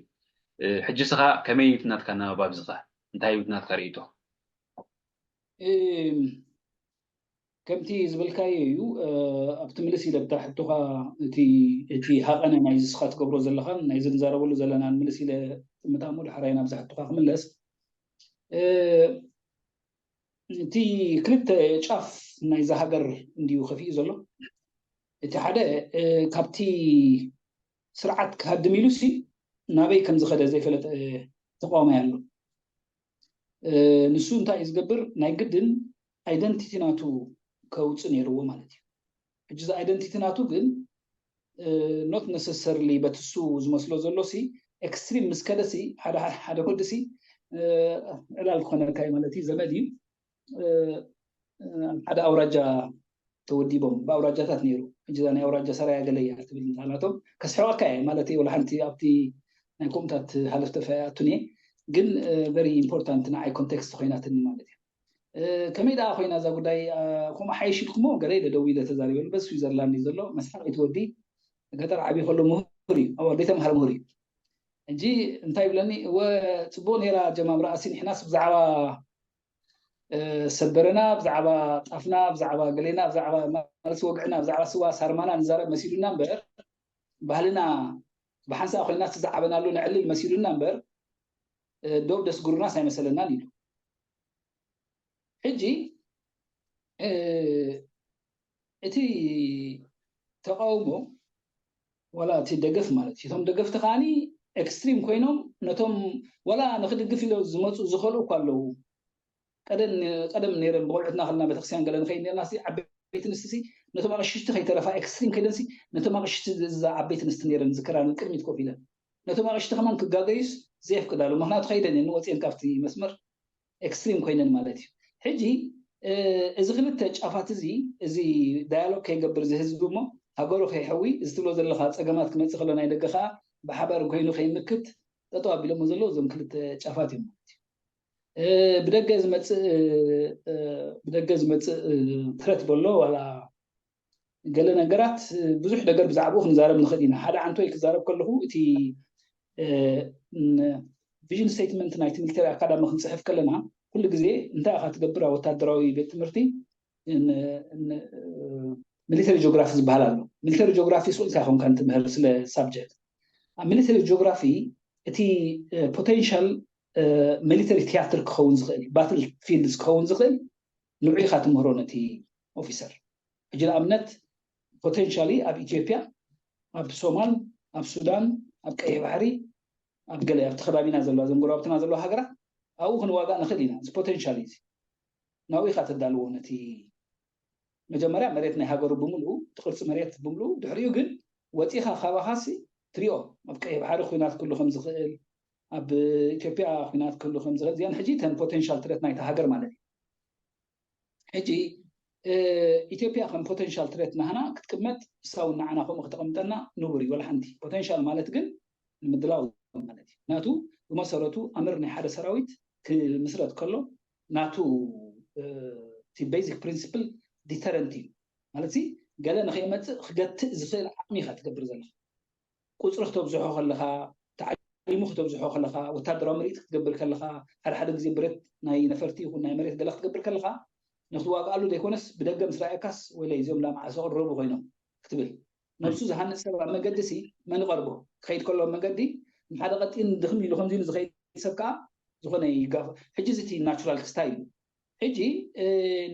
ሕጂ ስኻ ከመይ እዩ ናትካ ኣናባባ ኣብዚኻ እንታይ እዩ ናትካ ርእይቶ ከምቲ ዝበልካዮ እዩ ኣብቲ ምልስ ኢለ ብታ ሕቶኻ እቲ ሃቐነ ናይ ዝስኻ ትገብሮ ዘለኻን ናይ ዝንዛረበሉ ዘለናን ምልስ ኢለ ምታሞ ዳሕራይ ናብዛ ሕቶኻ ክምለስ እቲ ክልተ ጫፍ ናይዛ ሃገር እንድዩ ከፊኡ ዘሎ እቲ ሓደ ካብቲ ስርዓት ክሃድም ኢሉ ሲ ናበይ ከም ዝኸደ ዘይፈለጠ ተቃዋማይ ኣሎ ንሱ እንታይ እዩ ዝገብር ናይ ግድን ኣይደንቲቲ ናቱ ከውፅእ ነይርዎ ማለት እዩ ሕጂ እዚ ኣይደንቲቲ ናቱ ግን not necessarily በትሱ ዝመስሎ ዘሎ ሲ ኤክስትሪም ምስ ከደ ሲ ሓደ ወዲ ሲ ዕላል ክኾነልካ እዩ ማለት እዩ ዘመድ እዩ ሓደ ኣውራጃ ተወዲቦም ብኣውራጃታት ነይሩ ሕጂ ናይ ኣውራጃ ሰራያ ገለ እያ ትብል ናቶም ከስሕቀካ እየ ማለት ወላ ሓንቲ ኣብቲ ናይ ከምኡታት ሃለፍተፋ ኣቱን እየ ግን very important ንዓይ ኮንቴክስት ኮይናትኒ ማለት እዩ ከመይ ደኣ ኮይና እዛ ጉዳይ? ከምኡ ሓይሽ ኢልኩሞ ገለ ኢለ ደው ኢለ ተዛሪበሉ። በዚ ስዊዘርላንድ እዩ ዘሎ። መስሓቕ እቲ ወዲ ገጠር ዓብዩ ከሎ ምሁር እዩ፣ ኣብ ወዲ ተምሃር ምሁር እዩ። እንጂ እንታይ ይብለኒ እወ፣ ፅቡቅ ነይራ ጀማምራኣሲ። ንሕናስ ብዛዕባ ሰበረና፣ ብዛዕባ ጣፍና፣ ብዛዕባ ገሌና፣ ብዛዕባ ማለት ወግዕና፣ ብዛዕባ ስዋ ሳርማና ንዛረብ መሲሉና እምበር፣ ባህልና ብሓንሳእ ኮይና ዝተዛዓበናሉ ነዕልል መሲሉና እምበር፣ ዶብ ደስጉሩናስ ኣይመሰለናን ኢሉ። ሕጂ እቲ ተቃውሞ ዋላ እቲ ደገፍ ማለት እዩ። እቶም ደገፍቲ ከዓኒ ኤክስትሪም ኮይኖም ነቶም ዋላ ንክድግፍ ኢሎ ዝመፁ ዝኸልኡ እኳ ኣለዉ። ቀደም ነይረን ብቆልዑትና ከለና ቤተክርስትያን ገለ ንኸይድ ነርና፣ ዓበይቲ ንስቲ ነቶም ኣቕሽቲ ከይተረፋ ኤክስትሪም ከይደንሲ ነቶም ኣቕሽቲ እዛ ዓበይቲ ንስቲ ነይረን ዝከራን ቅድሚት ኮፍ ኢለን ነቶም ኣቕሽቲ ከማን ክጋገዩስ ዘየፍቅዳሉ። ምክንያቱ ከይደን እየን ወፅየን ካብቲ መስመር ኤክስትሪም ኮይነን ማለት እዩ። ሕጂ እዚ ክልተ ጫፋት እዚ እዚ ዳያሎግ ከይገብር እዚ ህዝቢ እሞ ሃገሩ ከይሐዊ እዚ ትብሎ ዘለካ ፀገማት ክመፅእ ከሎ ናይ ደገ ከዓ ብሓባር ኮይኑ ከይምክት ጠጠው ኣቢሎሞ ዘለዉ እዞም ክልተ ጫፋት እዮም ማለት እዩ። ብደገ ዝመፅእ ብደገ ዝመፅእ ትረት በሎ ዋላ ገለ ነገራት ብዙሕ ነገር ብዛዕባኡ ክንዛረብ ንኽእል ኢና። ሓደ ዓንቶይ ክዛረብ ከለኹ እቲ ቪዥን ስቴትመንት ናይቲ ሚሊተሪ ኣካዳሚ ክንፅሕፍ ከለና ኩሉ ግዜ እንታይ ኢኻ ትገብር ኣብ ወታደራዊ ቤት ትምህርቲ ሚሊተሪ ጂኦግራፊ ዝበሃል ኣሎ። ሚሊተሪ ጂኦግራፊ ስቕ ኢልካ ይኾንካ ንትምህር ስለ ሳብጀክት ኣብ ሚሊተሪ ጂኦግራፊ እቲ ፖቴንሻል ሚሊተሪ ቲያትር ክኸውን ዝኽእል ባትል ፊልድ ክኸውን ዝኽእል ንዑ ኢኻ ትምህሮ ነቲ ኦፊሰር። ሕጂ ንኣብነት ፖቴንሻሊ ኣብ ኢትዮጵያ፣ ኣብ ሶማል፣ ኣብ ሱዳን፣ ኣብ ቀይሕ ባሕሪ፣ ኣብ ገለ ኣብቲ ከባቢና ዘለዋ እዞም ጎረባብትና ዘለዋ ሃገራት ኣብኡ ክንዋጋእ ንኽእል ኢና። እዚ ፖቴንሻል እዚ ናብኡ ኢኻ ተዳልዎ ነቲ መጀመርያ መሬት ናይ ሃገሩ ብምልኡ እቲ ቅርፂ መሬት ብምልኡ ድሕሪኡ ግን ወፂኻ ካባኻሲ ትሪኦ ኣብ ቀይሕ ባሕሪ ኩናት ክህሉ ከም ዝኽእል ኣብ ኢትዮጵያ ኩናት ክህሉ ከም ዝኽእል እዚኣን ሕጂ ተን ፖቴንሻል ትረት ናይታ ሃገር ማለት እዩ። ሕጂ ኢትዮጵያ ከም ፖቴንሻል ትረት ናህና ክትቅመጥ እሳ እውን ንዓና ከምኡ ክተቐምጠና ንቡር እዩ። ወላ ሓንቲ ፖቴንሻል ማለት ግን ንምድላው ማለት እዩ። ናቱ ብመሰረቱ ኣምር ናይ ሓደ ሰራዊት ክምስረት ከሎ ናቱ እቲ ቤዚክ ፕሪንስፕል ዲተረንት እዩ ማለት ሲ ገለ ንኸይመፅእ ክገትእ ዝኽእል ዓቕሚ ኢኻ ትገብር ዘለኻ። ቁፅሪ ክተብዝሖ ከለኻ ታዕሊሙ ክተብዝሖ ከለኻ ወታደራዊ ምርኢት ክትገብር ከለኻ ሓደ ሓደ ግዜ ብረት ናይ ነፈርቲ ይኹን ናይ መሬት ገለ ክትገብር ከለኻ ንክትዋግኣሉ ዘይኮነስ ብደገ ምስ ረኣየካስ ወይለ እዚኦም ላምዓ ሰቕረቡ ኮይኖም ክትብል ነብሱ ዝሃንፅ ሰብ ኣብ መገዲ ሲ መን ይቐርቦ ክኸይድ ከሎ መገዲ ንሓደ ቀጢን ድኽም ኢሉ ከምዚ ኢሉ ዝኸይድ ሰብ ከዓ ዝኾነ ይጋፍ ሕጂ እዚ እቲ ናቹራል ክስታይ እዩ። ሕጂ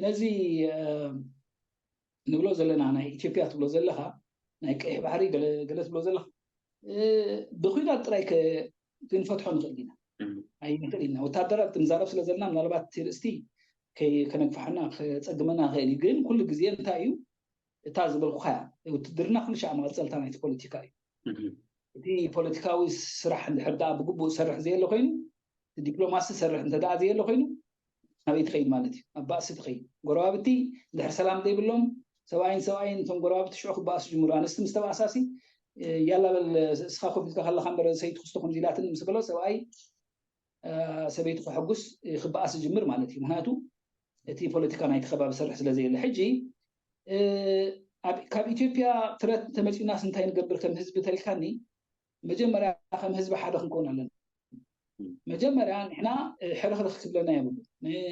ነዚ ንብሎ ዘለና ናይ ኢትዮጵያ ትብሎ ዘለኻ ናይ ቀይሕ ባሕሪ ገለ ትብሎ ዘለኻ ብኩናት ጥራይ ክንፈትሖ ንኽእል ኢና ኣይንኽእል ኢና። ወታደራት ንዛረብ ስለ ዘለና ምናልባት እቲ ርእስቲ ከነግፍሓና ክፀግመና ይኽእል እዩ። ግን ኩሉ ግዜ እንታይ እዩ እታ ዝበልኩኻ ውትድርና ኩሉ ሻዕ መቐፀልታ ናይቲ ፖለቲካ እዩ። እቲ ፖለቲካዊ ስራሕ እንድሕር ደኣ ብግቡእ ዝሰርሕ ዘየለ ኮይኑ ዲፕሎማሲ ዝሰርሕ እንተ ደኣ ዘየለ ኮይኑ ናበይ ትኸይድ ማለት እዩ? ኣብ ባእሲ ትኸይድ። ጎረባብቲ እንድሕር ሰላም ዘይብሎም ሰብኣይን ሰብኣይን እቶም ጎረባብቲ ሽዑ ክበኣሱ ጅምሩ። ኣንስቲ ምስ ተባእሳሲ ያላ በል እስኻ ኮፍ ኢልካ ከለኻ እምበር ሰይቲ ክስቶ ከምዚ ኢላትን ምስ በሎ ሰብኣይ ሰበይቱ ከሐጉስ ክበኣስ ዝጅምር ማለት እዩ። ምክንያቱ እቲ ፖለቲካ ናይቲ ከባቢ ሰርሕ ስለ ዘየለ። ሕጂ ካብ ኢትዮጵያ ትረት እንተመፂኡናስ እንታይ ንገብር ከም ህዝቢ ተልካኒ መጀመርያ ከም ህዝቢ ሓደ ክንከውን ኣለና። መጀመርያ ንሕና ሕርኽርኽ ክብለና የብሉ።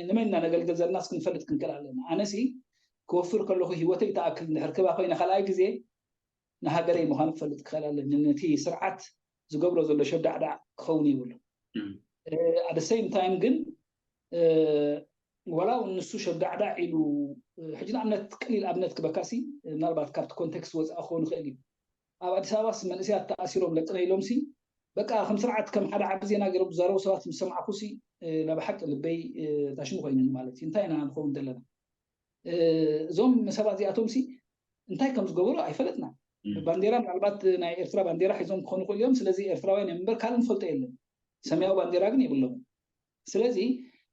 ንመን ኢና ነገልግል ዘለናስ ክንፈልጥ ክንክእል ኣለና። ኣነሲ ክወፍር ከለኹ ህይወተይ ተኣክል ንድሕር ክባ ኮይነ ካልኣይ ግዜ ንሃገረይ ምዃኑ ክፈልጥ ክኽእል ኣለኒ። ነቲ ስርዓት ዝገብሮ ዘሎ ሸዳዕዳዕ ክኸውን የብሉ። ኣደ ሰይም ታይም ግን ዋላ እውን ንሱ ሸዳዕዳዕ ኢሉ ሕጂ ንኣብነት ቀሊል ኣብነት ክበካሲ ምናልባት ካብቲ ኮንቴክስት ወፃኢ ክኸውን ይኽእል እዩ። ኣብ ኣዲስ ኣበባስ መንእሰያት ተኣሲሮም ለቅነ ኢሎምሲ በቃ ከም ስርዓት ከም ሓደ ዓቢ ዜና ገይሮም ዝዛረቡ ሰባት ምስ ሰማዕኩሲ ናብ ሓቂ ልበይ ታሽሙ ኮይኑኒ ማለት እዩ። እንታይ ኢና ንኸውን ዘለና? እዞም ሰባት እዚኣቶም ሲ እንታይ ከም ዝገበሩ ኣይፈለጥና። ባንዴራ ምናልባት ናይ ኤርትራ ባንዴራ ሒዞም ክኾኑ ክእሉ እዮም። ስለዚ ኤርትራውያን እዮም እምበር ካልእ ንፈልጦ የለን። ሰማያዊ ባንዴራ ግን የብሎም። ስለዚ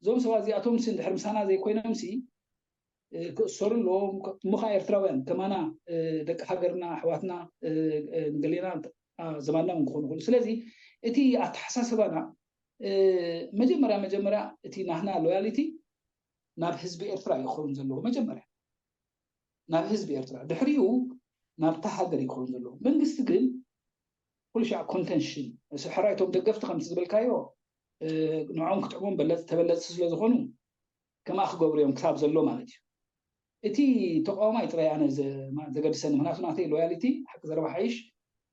እዞም ሰባት እዚኣቶም ሲ እንድሕር ምሳና ዘይኮይኖም ሲ ክእሰሩ ኣለዎም። እሞ ከዓ ኤርትራውያን ከማና ደቂ ሃገርና ኣሕዋትና ንገሌና ዘማና እውን ክኾኑ ክእሉ። ስለዚ እቲ ኣተሓሳስባና መጀመርያ መጀመርያ እቲ ናህና ሎያሊቲ ናብ ህዝቢ ኤርትራ እዩ ክኸውን ዘለዎ መጀመርያ፣ ናብ ህዝቢ ኤርትራ፣ ድሕሪኡ ናብታ ሃገር እዩ ክኸውን ዘለዎ። መንግስቲ ግን ኩሉ ሻዕ ኮንተንሽን፣ ሕራይ እቶም ደገፍቲ ከምቲ ዝበልካዮ ንዖም ክጥዕሞም በለፅ ተበለፅቲ ስለ ዝኾኑ ከምኣ ክገብሩ እዮም ክሳብ ዘሎ ማለት እዩ። እቲ ተቃዋማይ ጥራይ ኣነ ዘገድሰኒ፣ ምክንያቱ ናተይ ሎያሊቲ ሓቂ ዘረባ ሓይሽ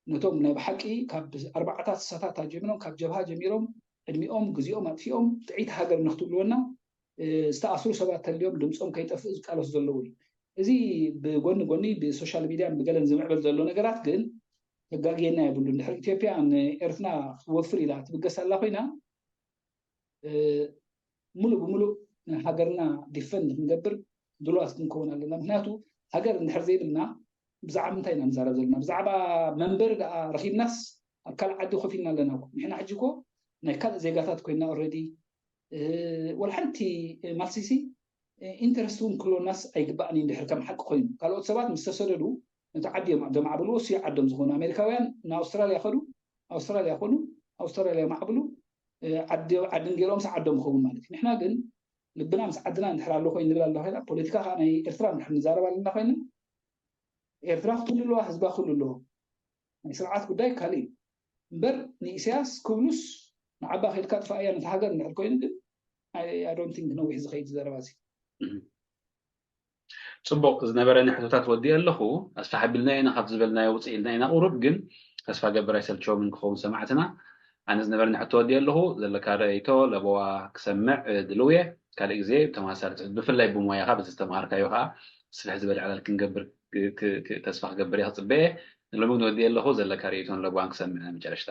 ነቶም ናይ ብሓቂ ካብ ኣርባዓታት ስሳታት ጀሚሮም፣ ካብ ጀብሃ ጀሚሮም ዕድሚኦም ግዜኦም ኣጥፊኦም ጥዕይቲ ሃገር ንክትብልወና ዝተኣስሩ ሰባት ተልዮም ድምፆም ከይጠፍእ ዝቃለሱ ዘለዉ እዩ። እዚ ብጎኒ ጎኒ ብሶሻል ሚድያን ብገለን ዝምዕበል ዘሎ ነገራት ግን ተጋግየና የብሉን። ድሕሪ ኢትዮጵያ ንኤርትራ ክትወፍር ኢላ ትብገስ ኣላ ኮይና፣ ሙሉእ ብሙሉእ ንሃገርና ዲፈንድ ክንገብር ድሉዋት ክንከውን ኣለና። ምክንያቱ ሃገር እንድሕር ዘይብልና ብዛዕባ ምንታይ ኢና ንዛረብ ዘለና? ብዛዕባ መንበሪ ደኣ ረኪብናስ ኣብ ካልእ ዓዲ ኮፍ ኢልና ኣለና እኮ። ንሕና ሕጂ እኮ ናይ ካልእ ዜጋታት ኮይና ኦልሬዲ፣ ወላ ሓንቲ ማልሲሲ ኢንተረስት እውን ክህልወናስ ኣይግባእን እዩ። እንድሕር ከም ሓቂ ኮይኑ ካልኦት ሰባት ምስ ተሰደዱ ነቲ ዓዲ እዮም ዘማዕብልዎ፣ እሱ ዓዶም ዝኾኑ ኣሜሪካውያን ንኣውስትራልያ ከዱ፣ ኣውስትራልያ ኮኑ፣ ኣውስትራልያ ማዕብሉ፣ ዓዲ ዓድን ገይሮምስ ዓዶም ይኸውን ማለት እዩ። ንሕና ግን ልብና ምስ ዓድና እንድሕር ኣሎ ኮይኑ ንብል ኣለና ኮይና፣ ፖለቲካ ከዓ ናይ ኤርትራ እንድሕር ንዛረብ ኣለና ኮይና፣ ኤርትራ ክትህሉ ኣለዋ፣ ህዝባ ክህሉ ኣለዎ። ናይ ስርዓት ጉዳይ ካልእ እዩ። እምበር ንኢሳያስ ክብሉስ ንዓባ ከድካ ጥፋእያ ነቲ ሃገር እንድሕር ኮይኑ ግን ኣይ ዶንት ቲንክ ነዊሕ ዝኸይድ ዘረባ እዚ። ጽቡቕ፣ ዝነበረኒ ሕቶታት ወዲእ ኣለኹ። ኣስፋሕ ኣቢልና ኢና ካብ ዝበልናዮ ውፅእ ኢልና ኢና ቁሩብ፣ ግን ተስፋ ገብር ኣይሰልቸዎምን ክኸውን ሰማዕትና። ኣነ ዝነበረኒ ሕቶ ወዲእ ኣለኹ። ዘለካ ርእይቶ ለበዋ ክሰምዕ ድልው እየ። ካልእ ግዜ ተመሳሳሊ ትሕት-፣ ብፍላይ ብሞያኻ በዚ ዝተምሃርካዮ ከዓ ስፍሕ ዝበለ ዕላል ክንገብር ክ-፣ ክ-፣ ክ-፣ ተስፋ ክገብር እየ ክፅበየ። ንሎሚ ግን ወዲእ ኣለኹ። ዘለካ ርእይቶን ለበዋን ክሰምዕ ናይ መጨረሽታ።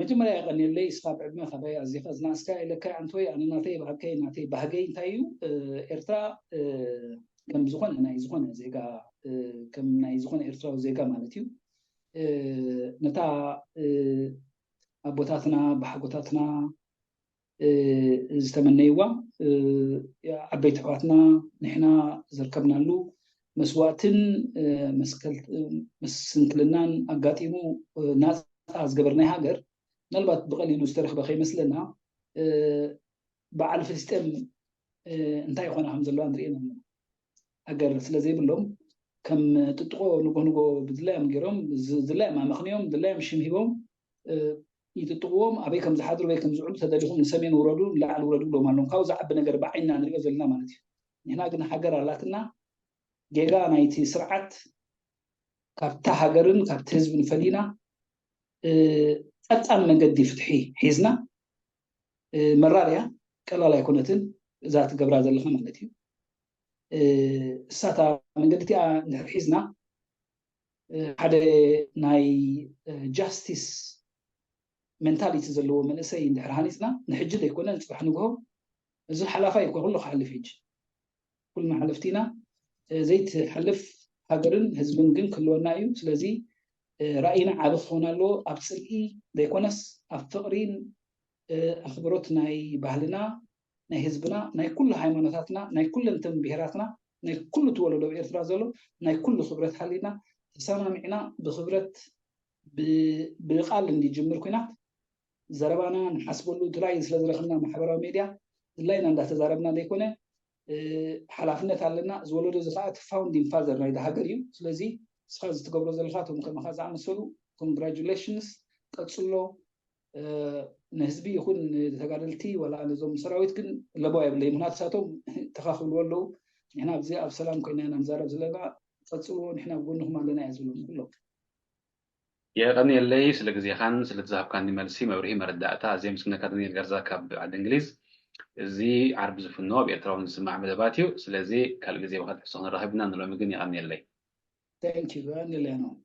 መጀመርያ የቐንየለይ። እስኻ ብዕድመ ካባይ ኣዚኻ ዝነኣስካ ኢለካ ኣንቶይ፣ ኣነ ናተይ ባህከይ ናተይ ባህገይ እንታይ እዩ? ኤርትራ ከም ዝኾነ ናይ ዝኾነ ዜጋ፣ ከም ናይ ዝኾነ ኤርትራዊ ዜጋ ማለት እዩ፣ ነታ ኣቦታትና ብሓጎታትና ዝተመነይዋ፣ ዓበይቲ ኣሕዋትና ንሕና ዘርከብናሉ መስዋእትን መስንክልናን ኣጋጢሙ ናፃ ዝገበርናይ ሃገር፣ ምናልባት ብቐሊሉ ዝተረኽበ ከይመስለና፣ በዓል ፍልስጤም እንታይ ይኾና ከም ዘለዋ ንርእየን ኣለና። ሃገር ስለ ዘይብሎም ከም ጥጥቆ ንጎ ንጎ ብድላዮም ገይሮም፣ ድላዮም ኣመኽንዮም፣ ድላዮም ሽም ሂቦም ይጥጥቕዎም። ኣበይ ከም ዝሓድሩ፣ ኣበይ ከም ዝውዕሉ ተደሊኹም ንሰሜን ውረዱ፣ ንላዕሊ ውረዱ ብሎም ኣለዎም። ካብኡ ዝዓቢ ነገር ብዓይንና ንሪኦ ዘለና ማለት እዩ። ንሕና ግን ሃገር ኣላትና። ጌጋ ናይቲ ስርዓት ካብታ ሃገርን ካብቲ ህዝብን ፈሊና፣ ቀጣን መገዲ ፍትሒ ሒዝና፣ መራር እያ፣ ቀላል ኣይኮነትን እዛ ትገብራ ዘለኻ ማለት እዩ። እሳታ መንገዲ እቲኣ እንድሕር ሒዝና፣ ሓደ ናይ ጃስቲስ ሜንታሊቲ ዘለዎ መንእሰይ እንድሕር ሃኒፅና፣ ንሕጂ ዘይኮነ ንፅባሕ ንግሆ፣ እዚ ሓላፋይ እኮ ኩሉ ክሓልፍ ሕጂ ኩልና ሓለፍቲ ኢና። ዘይትሓልፍ ሃገርን ህዝብን ግን ክህልወና እዩ። ስለዚ ራእይና ዓቢ ክኸውን ኣለዎ። ኣብ ፅልኢ ዘይኮነስ ኣብ ፍቕሪን ኣኽብሮት ናይ ባህልና፣ ናይ ህዝብና፣ ናይ ኩሉ ሃይማኖታትና፣ ናይ ኩለንተን ብሄራትና፣ ናይ ኩሉ እቲ ወለዶ ኣብ ኤርትራ ዘሎ ናይ ኩሉ ክብረት ሓሊና ተሰማሚዕና ብክብረት ብ-፣ ብቃል እንዲጅምር ኩናት ዘረባና ንሓስበሉ ድላይ ስለ ዝረኽብና ማሕበራዊ ሜድያ ድላይና እንዳተዛረብና ዘይኮነ፣ ሓላፍነት ኣለና። እዚ ወለዶ እዚ ከዓ እቲ ፋውንዲንግ ፋዘር ናይዚ ሃገር እዩ። ስለዚ ንስኻ እዚ ትገብሮ ዘለኻ እቶም ከማኻ ዝኣመሰሉ ኮንግራጁሌሽንስ፣ ቀፅሎ። ንህዝቢ ይኹን ንተጋደልቲ ዋላ ነዞም ሰራዊት ግን ለበዋ የብለይ፣ ምክንያቱ ንሳቶም ተኻኽብልዎ ኣለዉ። ንሕና ኣብዚ ኣብ ሰላም ኮይና ኢና ንዛረብ ዘለና፣ ቀፅልዎ፣ ንሕና ኣብ ጎንኹም ኣለና እየ ዝብሎም ኩሎም። የቐንየለይ ስለ ግዜኻን ስለ ዝሃብካኒ መልሲ፣ መብርሂ፣ መረዳእታ። ኣዝየ ምስግነካ ዳንኤል ገርዛ ካብ ዓዲ እንግሊዝ። እዚ ዓርቢ ዝፍኖ ኣብ ኤርትራውን ዝስማዕ መደባት እዩ። ስለዚ ካልእ ግዜ ብካልእ ሕቶ ክንራኸብ ኢና። ንሎሚ ግን የቐንየለይ። Thank you፣ የቐንየለይ ኣነ እውን።